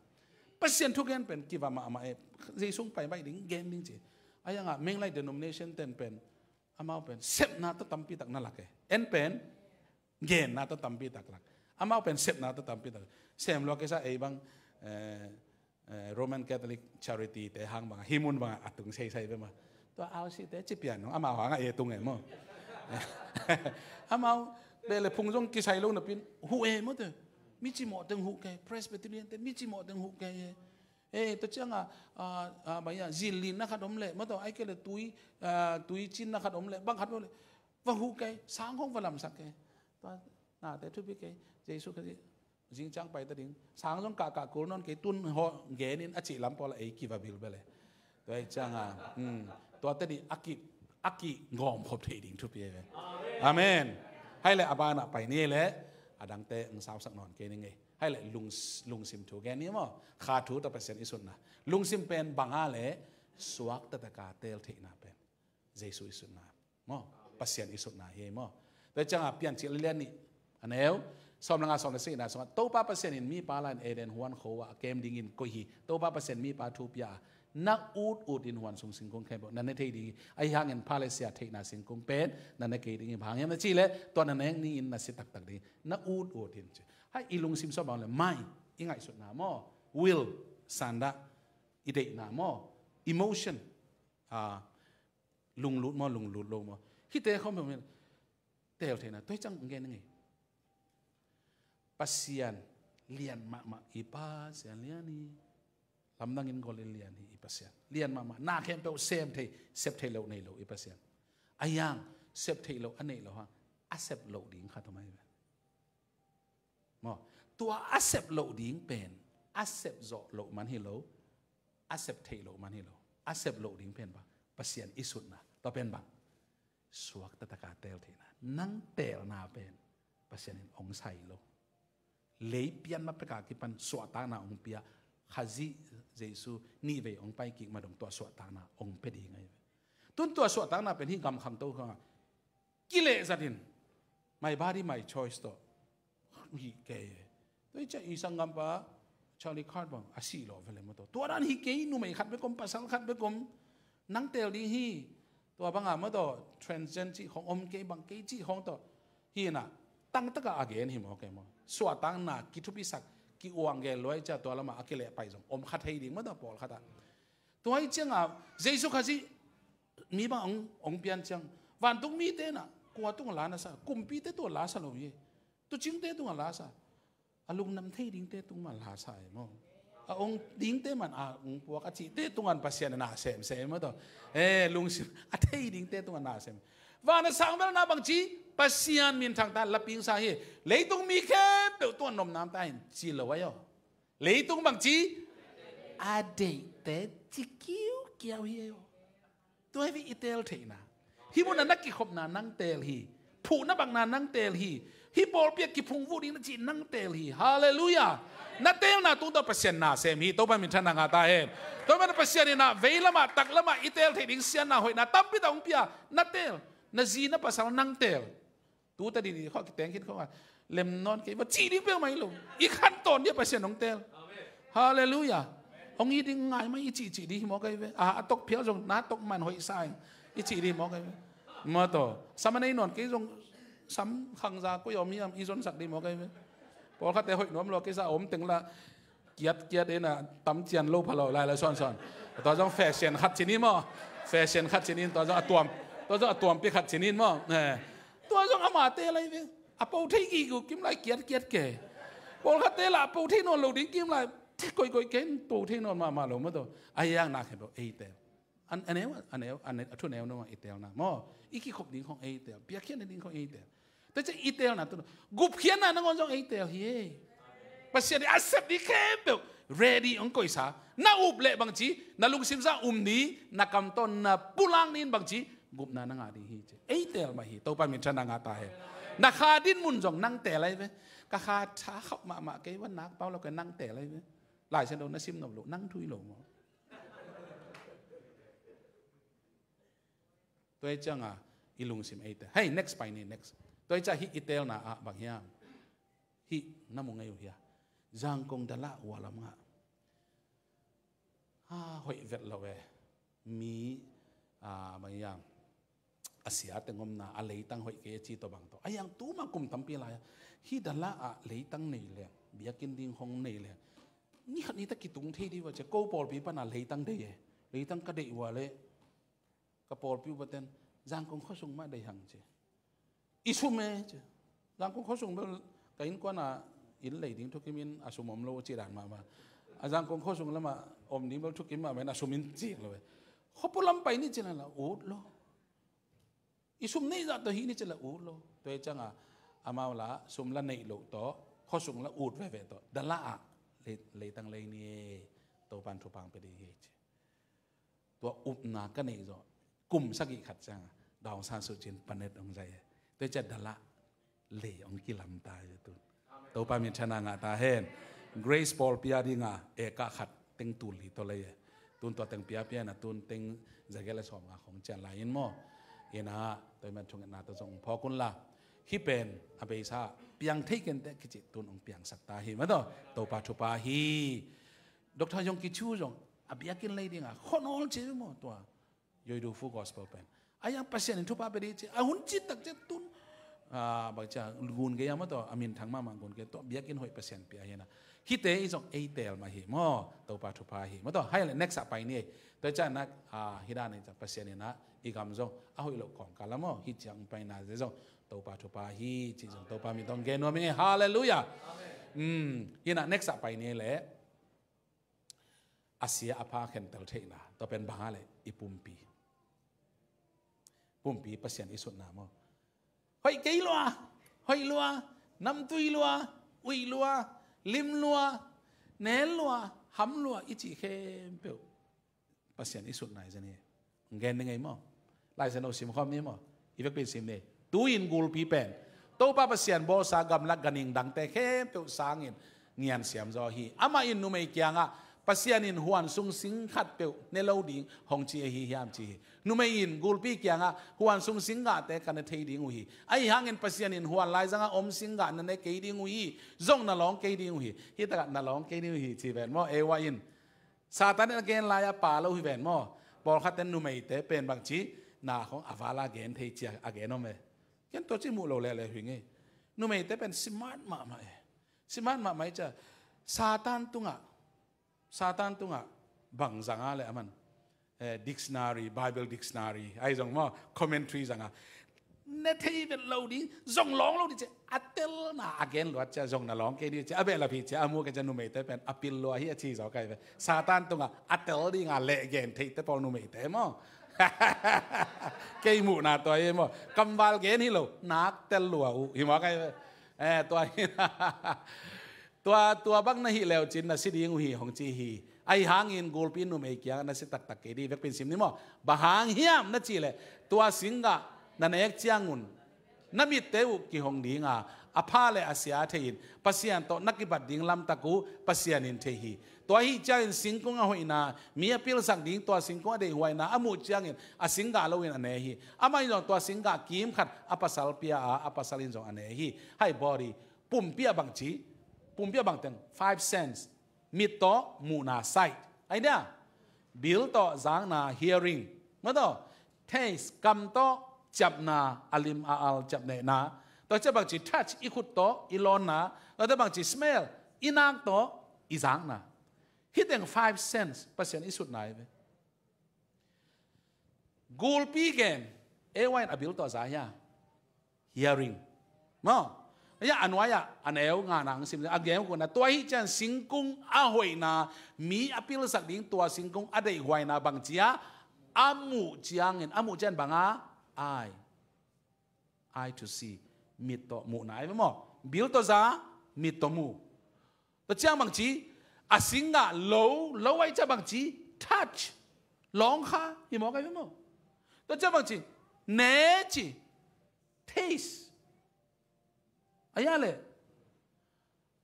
Pasian thugen pen kiva mahmah e. Jesu hong pai baih ding gen ding ci. A iangah Menglai denomination ten pen amau pen sepna tawh tampi tak na lak e. En pen genna tawh tampi tak lak. Amau pen sepna tawh tampi tak. Sem lua kei sa ei bang eh, eh, Roman Catholic Charity te hang bang hi mun bang a tung seisai be ma. Tua R C te ci pian nong amau hang a e tung e maw. Amau be le phung zong kisai lo na pin hu e maw te. Mi cimawh teng hu kei, Presbyterian te mi cimawh teng hu kei e. Eh, tua cianga, ah, ah, baya, zil lin na khat om le, maw tawh, ai kei le tui, ah, tui cin na khat om le, bang khat om le, va hu kei, sang hong va lamsak kei. Tua nate thupi kei, Jesu Khazih, zing ciang pai ta ding. Sang zong kahkah kul nawn kei, tun hawh genin a cih lam pawl a ei kiva bil bele. Tua ei cianga, hmm, tua te dih a ki, a ki ngawm khop thei ding thupi ei ve. Amen. Hai le a banah pai ni le, a dangte ng sausak nawn kei ni ngei. Hai le lung, lungsim thu gen ni maw? Kha thu ta Pasian i sutna. Lungsim pen banga le suak taktak a teel theihna pen Jesu i sutna maw, Pasian i sutna hi ei maw. Tua ciangah Piancil a lian nih, a neu sawm le nga, sawm le sagihna sungah Topa Pasian in mipa la-in Eden huan kho ah a kem dingin koih hi. Topa Pasian mipa thu pia a, na ut utin huan sung singkung khempeuh na ne thei ding hi. Ahi hangin pha le sia theihna singkung pen na ne kei ding hi. Bang hang hiam na cih leh tua na nek ni-in na si taktak ding hi. Na ut utin ci. Hai, i lungsim sungah bang le mai, i ngaihsutna maw, will, sandah, i deihna maw, emotion, ah, lunglut maw, lunglut lo maw, hihte khawm peuhmah teel theihna. Tua hi ciang gen ing ei. Pasian lian mahmah, i Pasian lian hi. Lamdangin gol in lian hi i Pasian. Lian mahmah, na khempeuh sem thei, sep theih loh nei lo i Pasian. Ahi hang sep theih loh a neih loh hang a sep loh ding khat om ahi ve. Maw, tua a sep loh ding pen a sep zawh loh man hi lo, a sep theih loh man hi lo. A sep loh ding pen bang? Pasian i sutna. Tua pen bang? Suak taktak a teel theihna. Nang teelna pen Pasian in hong sai lo. Lei pian ma pek a kipan suahtakna hong pia, Khazih Jesu nih vei hong pai kik ma dong tua suahtakna hong pia ding ahi ve. Tun tua suahtakna pen hih gam khangto khang a kilehzat in, my body, my choice tawh hi kei. Tua hi ciah i sanggampa Charlie Kirk bang a sih lawh ve le maw tawh. Tua dan hi kei, numei khat bek om, pasal khat bek om. Nang teel ding hi. Tua banga maw tawh, transgender cih khong om kei, bang kei cih khong tawh. Hi na, tangtaka a gen hi maw kei maw. Suahtakna kithupisak, ki-uang gen luai ciah tua lama a kileh pai zong om kha thei ding maw tawh, pawlkhat ah. Tua hi cianga Jesu Khazih mi bang hong, hong pian ciang, vantung mite na kua tungah la na sa? Kumpite tungah la sa lo hi. Tuucingte tungah la sa. A lungdam thei dingte tungah la sa hi maw. A hong dingte man a hong puak a cihte tungah Pasian in na sem sem hi maw tawh. Eh, lungsim a thei dingte tungah na sem. Van a sang velna bang ci, Pasian minthang ta, laping sa hi. Leitung mi khempeuh tungah nopna om ta hen ci lo ahi aw. Leitung bang ci, a deihte ci kiukiau hi ahi aw. Tua hi ve i teel theihna. Hih munah na kikhopna nang teel hi. Phuhna bakna nang teel hi. Hih pawlpi ah kiphungvuh ding na cih nang teel hi. Halleluiah. Na teelna tungtawn Pasian na sem hi. Topa minthanna ngah ta hen. Tua hi manin Pasian in ah veilamah, taklamah i teel theih ding siatna hoihna tampi tak hong pia. Na teel. Na zi na pasal nang teel. Tu ta didi khawh kiteng khin khawh a lem nawn kei va cih ding peuhmah hi lo. I khantawn dia Pasian hong teel. Halleluiah. Hong hi ding ngai mah i cihcih ding hi mawk ahi ve. A, a tok phial zong na tok man hoih sa ing i cih ding hi mawk ahi ve. Maw tawh, sam a nei nawn kei zong sam khangza koi a om hiam i zonsak ding hi mawk ahi ve. Pawlkhatte hoih nuam lua kei sa a om teng la kiatkiat in a tam cian lo pha lo lai lai sawnsawn. Tua zong fashion khat ci ni maw. Fashion khat ci ni, tua zong a tuam, tua zong a tuampi khat ci ni maw. Eh. Tua zong amate lai ve. A po thei gige kim lai kiatkiat ke. Pawlkhatte la a po thei nawn lo ding kim lai. Koikoi ken po thei nawn mahmah lo maw tawh. A hiang na khen lo ei teel. An, a neu, a neu, a neu, a thu neu neu i teelna maw. I kikhop ding khong ei teel. Piakkhiatna ding khong ei teel. Tua ciang i teelna tu gupkhiatna nangawn zong ei teel hi ei. Pasian in a sep ding khempeuh ready hong koihsa. Na up leh bangci, na lungsim sungah um ni, na kam tawh na pulak ni in bangci, gupna na ngah ding hi ci. Ei teel mah hi, Topa minthanna ngah ta hen. Na kha dinmun zong nang teel ahi ve. Ka kha tha khauh mahmah kei, van nak pau lo kei, nang teel ahi ve. Lai Siangtho na sim nop lo, nang thu hi lo maw. Tua hi cianga i lungsim ei teel. Hei, next pai ni, next. Tua hi ciang hih i teelna ah bang hiam? Hih na mu ngei uh hia? Zangkong Dalah uh a lam ngah. Ha, hoih vet lo e. Mi, ah, bang hiam, a sia teng omna, a leitang hoih kei a ci tawh bang tawh. A hiang tu mah kum tampi lai a, hih Dalah ah leitang nei leng, biakinn ding khong nei leng, ni khat ni ta kitung thei dih uh a ci. Ko pawlpi pana leitang deih e. Leitang ka deih uh a leh ka pawlpi upaten Zangkong khuasung mah deih hang ci. I sum e ci. Zangkong khuasung bel ka innkuana inn lei ding thukimin a sum om lo ci dan mahmah. A Zangkong khuasung lamah om ding bel thukim mahmah in a sum in cik lo e. Khuapu lam pai ni ci la la ut lo. I sum neih zah tawh hih ni ci la ut lo. Tua hi cianga amau la sum la neih loh tawh khuasung la ut veve tawh Dalah ah lei, leitang lei ni e. Topan thupha pia ding hi ci. Tua upna ka neih zawh kum sagih khat cianga Daung San Suu Kyi in panet hong zai e. Tua hi ciang Dalah lei hong kilam ta hi tun. Topa minthanna ngah ta hen. Grace pawlpi a dinga eka khat teng tul li tawh lei e. Tun tua teng piapia na tun teng zagial le sawm nga khong cian lai in maw. Ina tua i man thungetna tawh zong phawk un la. Hih pen a beisa piang thei kente kici tun ong piangsak ta hi maw taw. Topa thupha hi. Doctor Yonggi Cho zong a biakinn lei dinga khonol ci maw tua. Yoi du fu gospel pen. A yang Pasian in thupha pe di ci a hun cit tak ci tun. A bang cia gun gei a maw taw a minthang mahmah gun gei taw biakinn hoih Pasian pia hi na. Hite i zong ei tel mah hi maw. Topa thupha hi maw taw. Hai le next a pai ni ei. Tua cia nak a hi dan ei cia Pasian in a i gam zong a hoih lo kawng kala maw. Hi ciang pai na ze zong Topa thupha hi ci zong Topa min tawh gen nuam ing ei. Halleluiah. Hi na next a pai ni ei le. A sia a pha khentel theihna tua pen banga le i pumpi. Pumpi Pasian i sutna maw. Hoih kei lua, hoih lua, namtui lua, uih lua, lim lua, nel lua, ham lua i cih khempeuh Pasian i sutna i zani. Gen ni ngei maw. Laisen lo sim khawm ni maw. I vekpi in sim ni. Tu-in gulpi pen Topa Pasian bawlsa gamlak ganhing dangte khempeuh sangin ngiansiam zaw hi. Amah in numei kiangah Pasian in huan sung sing khatpeuh ne lo ding hong ci ahi hiam ci hi. Numei in gulpi kiangah huan sung sing gahte ka ne thei ding uh hi. Ahi hangin Pasian in huan laizangah om sing gah na ne kei ding uh hi. Zong na lawng kei ding uh hi. Hitakah na lawng kei ding uh hi ci ven maw. Ewa in Satan in a gen lai-a pa lo hi ven maw. Pawlkhatte numeite pen bangci na khong a vala gen thei cia a gen om e. Ken tua ci muh lo lehleh hi ngei. Numeite pen smart mahmah e. Smart mahmah i cia Satan tungah Satan tungah bang zanga le a man. Eh, dictionary, Bible dictionary ai zong maw commentary zanga ne thei vet lo ding zong lawng lo ding ci a telna a gen luat cia zong na lawng kei ding ci a behlap hi cia a mu kei cia numeite pen a pil lua hi a ci zaw kai ve. Satan tungah a tel dinga leh gen theite pawl numeite maw. Kei muhna tua hi maw kamval gen hi lo nak tel lua uh hi maw kai ve. Eh, tua hi tua tua bang na hih leu cin na si ding uh hi hong ci hi. Ahi hangin gulpi numei kiangah na si taktak kei dih vekpin sim ni maw. Bang hang hiam na cih leh tua singgah na nek ciangun na mitte uh kihong dinga a pha le a sia thei-in Pasian tawh na kibat ding lamtak uh Pasian in thei hi. Tua ahi ciangin singkung a hoihna mi a pilsak ding tua singkung a deihhuaina a muh ciangin a singgah loin a ne hi. Amah in zong tua singgah kim khat a pasal pia a a pasal in zong a ne hi. Hai body pumpi a bangci pumpi a bangteng five sense. Mit tawh muhna sight. Ai dia bil tawh zakna hearing. Maw tawh taste kam tawh ciapna a lim a al ciapnehna. Tua cia bangci touch i khut tawh i lawnna. Tua cia bangci smell i nak tawh i zakna. Hih teng five sense Pasian i sutna hi ve. Gulpi gen ei wain a bil tawh za hia. Hearing maw. Hia a nuai-ah a neu ngana ang sim a gen kuna tua hi cian singkung a hoihna mi a pilsak ding tua singkung a deihhuaina bangcia a muh ciangin a muh cian banga ai. Eye to see. Mit tawh muhna ai ve maw. Bil tawh za mit tawh mu. Tua ciang bangci a singgah lo lo ai cia bangci touch lawng kha hi maw kai ve maw. Tua ciang bangci ne ci taste. Aya le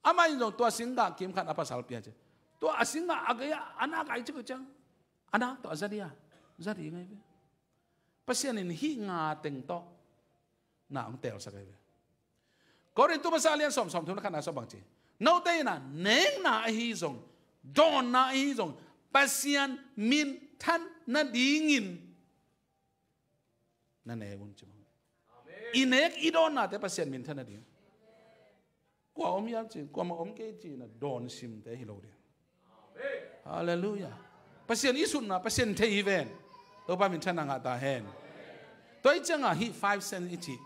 amah in zong tua singgah kim khat a pasal pia ci. Tua a singgah a gei a nak ai ci ko ciang a nak tawh a za dia za di ngai ve. Pasian in hih nga teng tawh na hong telsak ahi ve. Korintu masa lian sawm sawm thum na khatna sawm bangci note ina nekna ahi zong dawnna ahi zong Pasian minthan nadingin na nek un ci bang. I nek i dawnnate Pasian minthan nading. Kua om hiam ci kuamah om kei ci na dawn simte hi lo ding. Halleluiah. Pasian i sutna Pasian thei hi ven. Topa minthanna ngah ta hen. Tua i cianga hih five sense i cih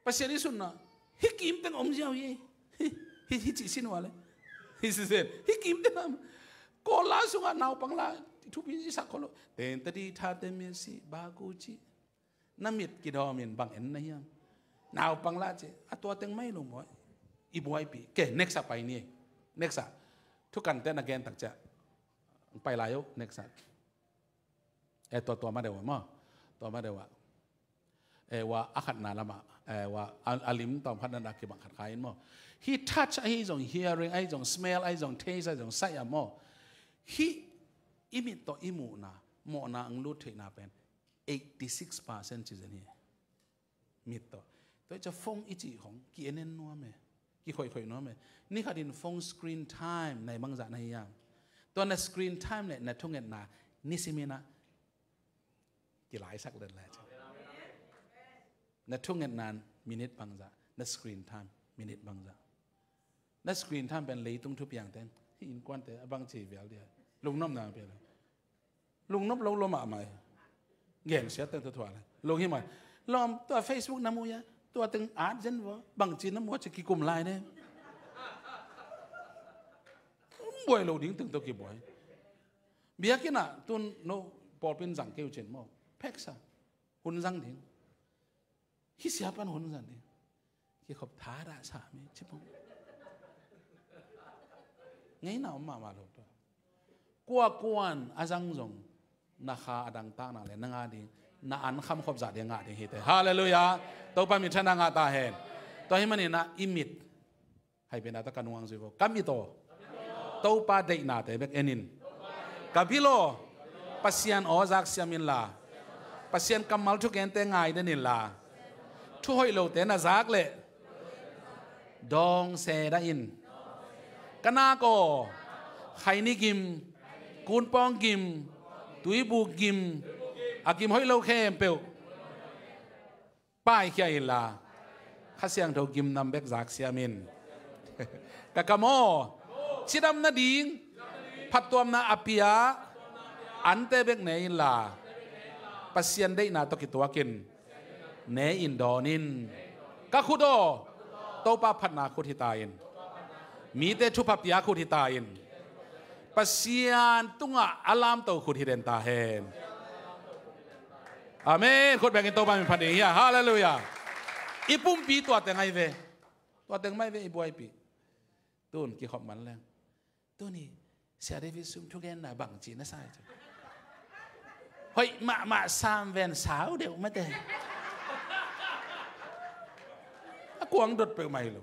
Pasian i sutna hih kim teng om ziau hi. Hih cih sin ua le hih sisen hih kim teng om. Kawla sungah naupang la thupi i sak kholo tentadi thate mesi baku cih. Na mit kidawmin bang en na hiam? Naupang lah ci a tua teng mai lo maw. I buaipi ke next a pai ni. Next a thukante na gen tak cia pai lai uh next a. Eh, tua tua ma deuh maw. Tua ma deuh a. Eh, wa a khatna lama eh, wa a lim tawm khatna na kibang khat kha in maw. Hi touch ahi zong hearing ahi zong smell ahi zong taste ahi zong sai a maw. Hi I mit tawh i muhna, mawhna ang lut theihna pen eighty six percent ci zen hi. Mit tawh. Tua hi ciah phone i cih khong ki-en en nuam e, kikhoihkhoih nuam e. Ni khat in phone screen time nai bangzah na hi hiam? Tua na screen time le na thungetna nisimin ah kilaisak den lai ciah. Na thungetna minute bangzah, na screen time minute bangzah. Na screen time pen leitung thupiang teng, hih innkuante a bang ci vial dia. Lungnopna pia lo. Lungnop lo lo mahmah hi. Gensiat teng tua thua lai. Lung hi mah. Lawm, tua Facebook na mu ia, tua teng at zen vua, bangci na mu a ci kikum lai ne. Buai lo ding teng tua kibuai. Biakinn ah tun no pawlpi in zang kei uh cin maw. Pheksa. Hun zang ding. Hih sia pan hun zang ding. Kikhop thadah sa mi ci pong. Ngeina om mahmah lo tua. Kuakuan a zang zong na kha a dangtakna le na ngah ding, na an khamkhop zah ding ngah ding hi te. Halleluiah. Topa minthanna ngah ta hen. Tua hi manin ah i mit hai pen a ta ka nung ang zui vo. Ka mit aw, Topa deihnate bek en in. Ka bil aw, Pasian aw zak siam inla, Pasian kammal thugente ngai den inla, thu hoih lote na zak leh dawng se dah in. Ka nak aw, khaini gim, kunpawng gim, tuibuk gim, a gim hoih lo khempeuh paikhia inla, Kha Siangtho gimnam bek zak siam in. Ka kam aw, cidam nading phattuamna a pia ante bek ne inla, Pasian deihna tawh kituakin ne in dawn in. Ka khut aw, Topa phatna khut hi ta in. Mite thupha pia khut hi ta in. Pasian tungah a lamto khut hi den ta hen. Amen. Khut bengin Topa min phat ding hi a. Halleluiah. I pumpi tua teng ahi ve. Tua teng mai ve i buaipih. Tun kikhop man leng. Tuni Sia David Sum thugenna bangci na sa hi ci. Hoih mahmah sam ven sau deuh mate. A kuang dot peuh mah hi lo.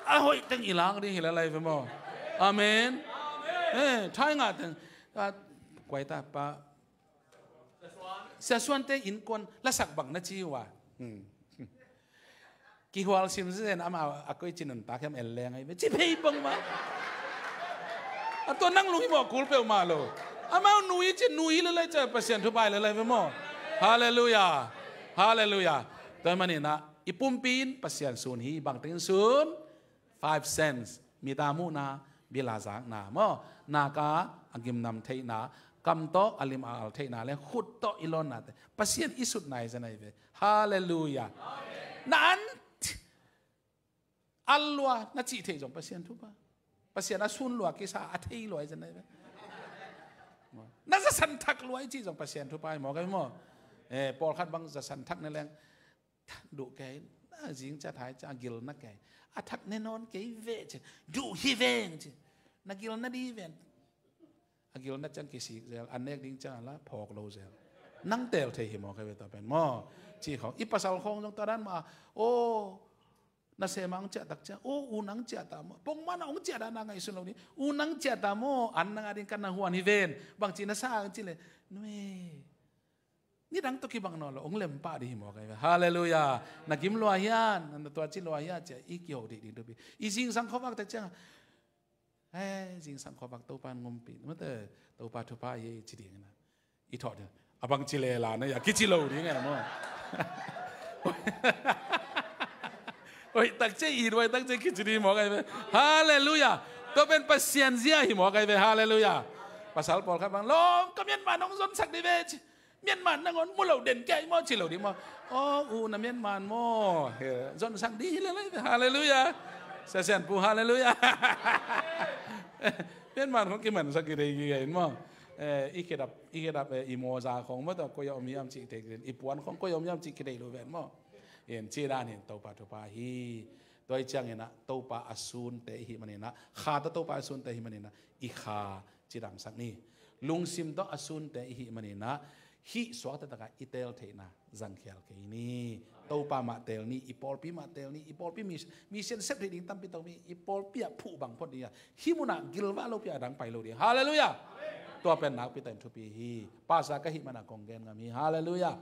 A hoih teng i lak ding hi lalai ve maw. Amen. Eh, thai ngah teng. Kuai ta pa Sia Suante innkuan lasak bang na ci uh a. Kihual sim zen ama a koi ci nuntak hiam en leng ahi ve ci phei bang mah. A tua nang lung hi mawh kul peuhmah lo. Amau nui ci nui lalai ci Pasian thupha hi lalai ve maw. Halleluiah. Halleluiah. Tua hi maninah i pumpi in Pasian sun hi bangteng in sun. Five sense, mit a muhna, bil a zakna maw, nak a gimnam theihna, kam tawh a lim a al theihna le khut tawh i lawnnate Pasian i sutna hi zen ahi ve. Halleluiah. Na an al lua na cih theih zong Pasian thupha. Pasian a sun lua kisa a thei lua hi zen ahi ve. Na zasan thak lua i cih zong Pasian thupha hi maw, ka hi maw? Eh, pawlkhat bang zasan thak ne leng duh kei, na zing ciat hai ciat a gil na kei. A thak ne nawn kei ve ci. Duh hi veng ci. Na gil na di ven. A gil na ciang kisik zel. A nek ding ciang a la phawk lo zel. Nang tel thei hi maw kei ve tua pen maw. Ci khawng. I pasal khawng zong tua dan mah. Aw, na sema ang ciah tak ciang. Aw, u nang ciah ta maw. Pongmana ong ciah dan a ngaihsun lo ding. U nang ciah ta maw. An nang a ding kan na huan hi ven. Bang ci na sa ang ci le. Nui. Nidang tawh kibang nawn lo, hong lem pah ding hi mawk ahi ve. Halleluiah. Na gim lua hian, na tua ci lua hian, cia i kiho dih ding thupi. I zingsang khuavak tak ciang, eh, zingsang khuavak Topa in ngumpi. Mate, Topa thupha hi ci ding na. I thawh ding. A bang ci lela na ya, kici lo ding e maw. Oi, tak cia i duai, tak cia kici ding hi mawk ahi ve. Halleluiah. Tua pen Pasian zia hi mawk ahi ve. Halleluiah. Pasal pawlkhat bang, lawm, ka mianma nong zonsak dih ve ci. Mianma nangawn mu lo den kei maw ci lo ding maw. Aw, u na mianma maw. He, zonsak dih hi lelai ve. Halleluiah. Sia Sian Pu, halleluiah. Mianma khong kimansak kidei kikei in maw. Eh, i khedap, i khedap, eh, i mawza khong maw tua koi a om hiam cih kidei, i puan khong koi a om hiam cih kidei lo ven maw. In ci dan hin Topa thupha hi. Tua hi cianginah Topa a sunte i hih maninah, kha tawh Topa a sunte i hih maninah, i kha cidamsak ni. Lungsim tawh a sunte i hih maninah, hih suakta takah i tel theihna zangkhial kei ni. Topa mah tel ni, i pawlpi mah tel ni, i pawlpi mi, mi siansep theih ding tampi tawh mi, i pawlpi ah phuh bang phot ni a. Hih munah gilvah lopi a dang pai lo ding. Halleluiah. Tua pen nakpi takin thupi hi. Pastor ka hih manin kong gen ngam hi. Halleluiah.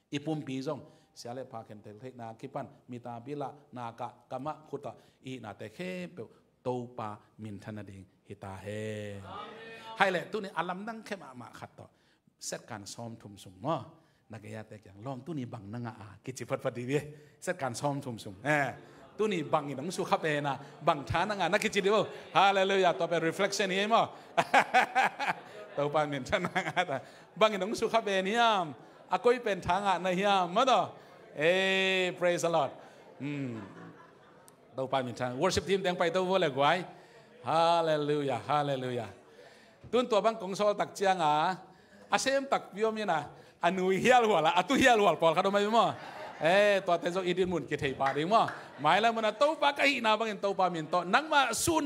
I pumpi zong sia le pha khentel theihna kipan, mit ah, bil ah, nak ah, kam ah, khut ah, i hihnate khempeuh Topa minthan nading hi ta hen. Hai leh, tuni a lamdang khe mahmah khat tawh, setkan sawmthum sung maw, na gei a te kiang, "Lawm, tuni bang na ngah a?" kici photphot dih ve. Setkan sawmthum sung, eh, "Tuni bangin hong sukha pen a, bang tha na ngah?" na kici dih vo. Halleluiah. Tua pen reflection hi ei maw. Topa minthan na ngah ta. "Bangin hong sukha pen hiam? A koi pen tha ngah na hiam?" maw, tawh. Eh, praise the Lord. Hmm. Topa minthan. Worship team teng paito vo le guai. Halleluiah, halleluiah. Tun tua bang kong sawl tak ciang a, a sem takpi om in a, a nui hialhual a, a tu hialhual pawlkhat om ahi maw. Eh, tuate zong i dinmun kithei pah ding maw. Mailam mun ah Topa ka hihna bangin Topa min tawh, nangmah sun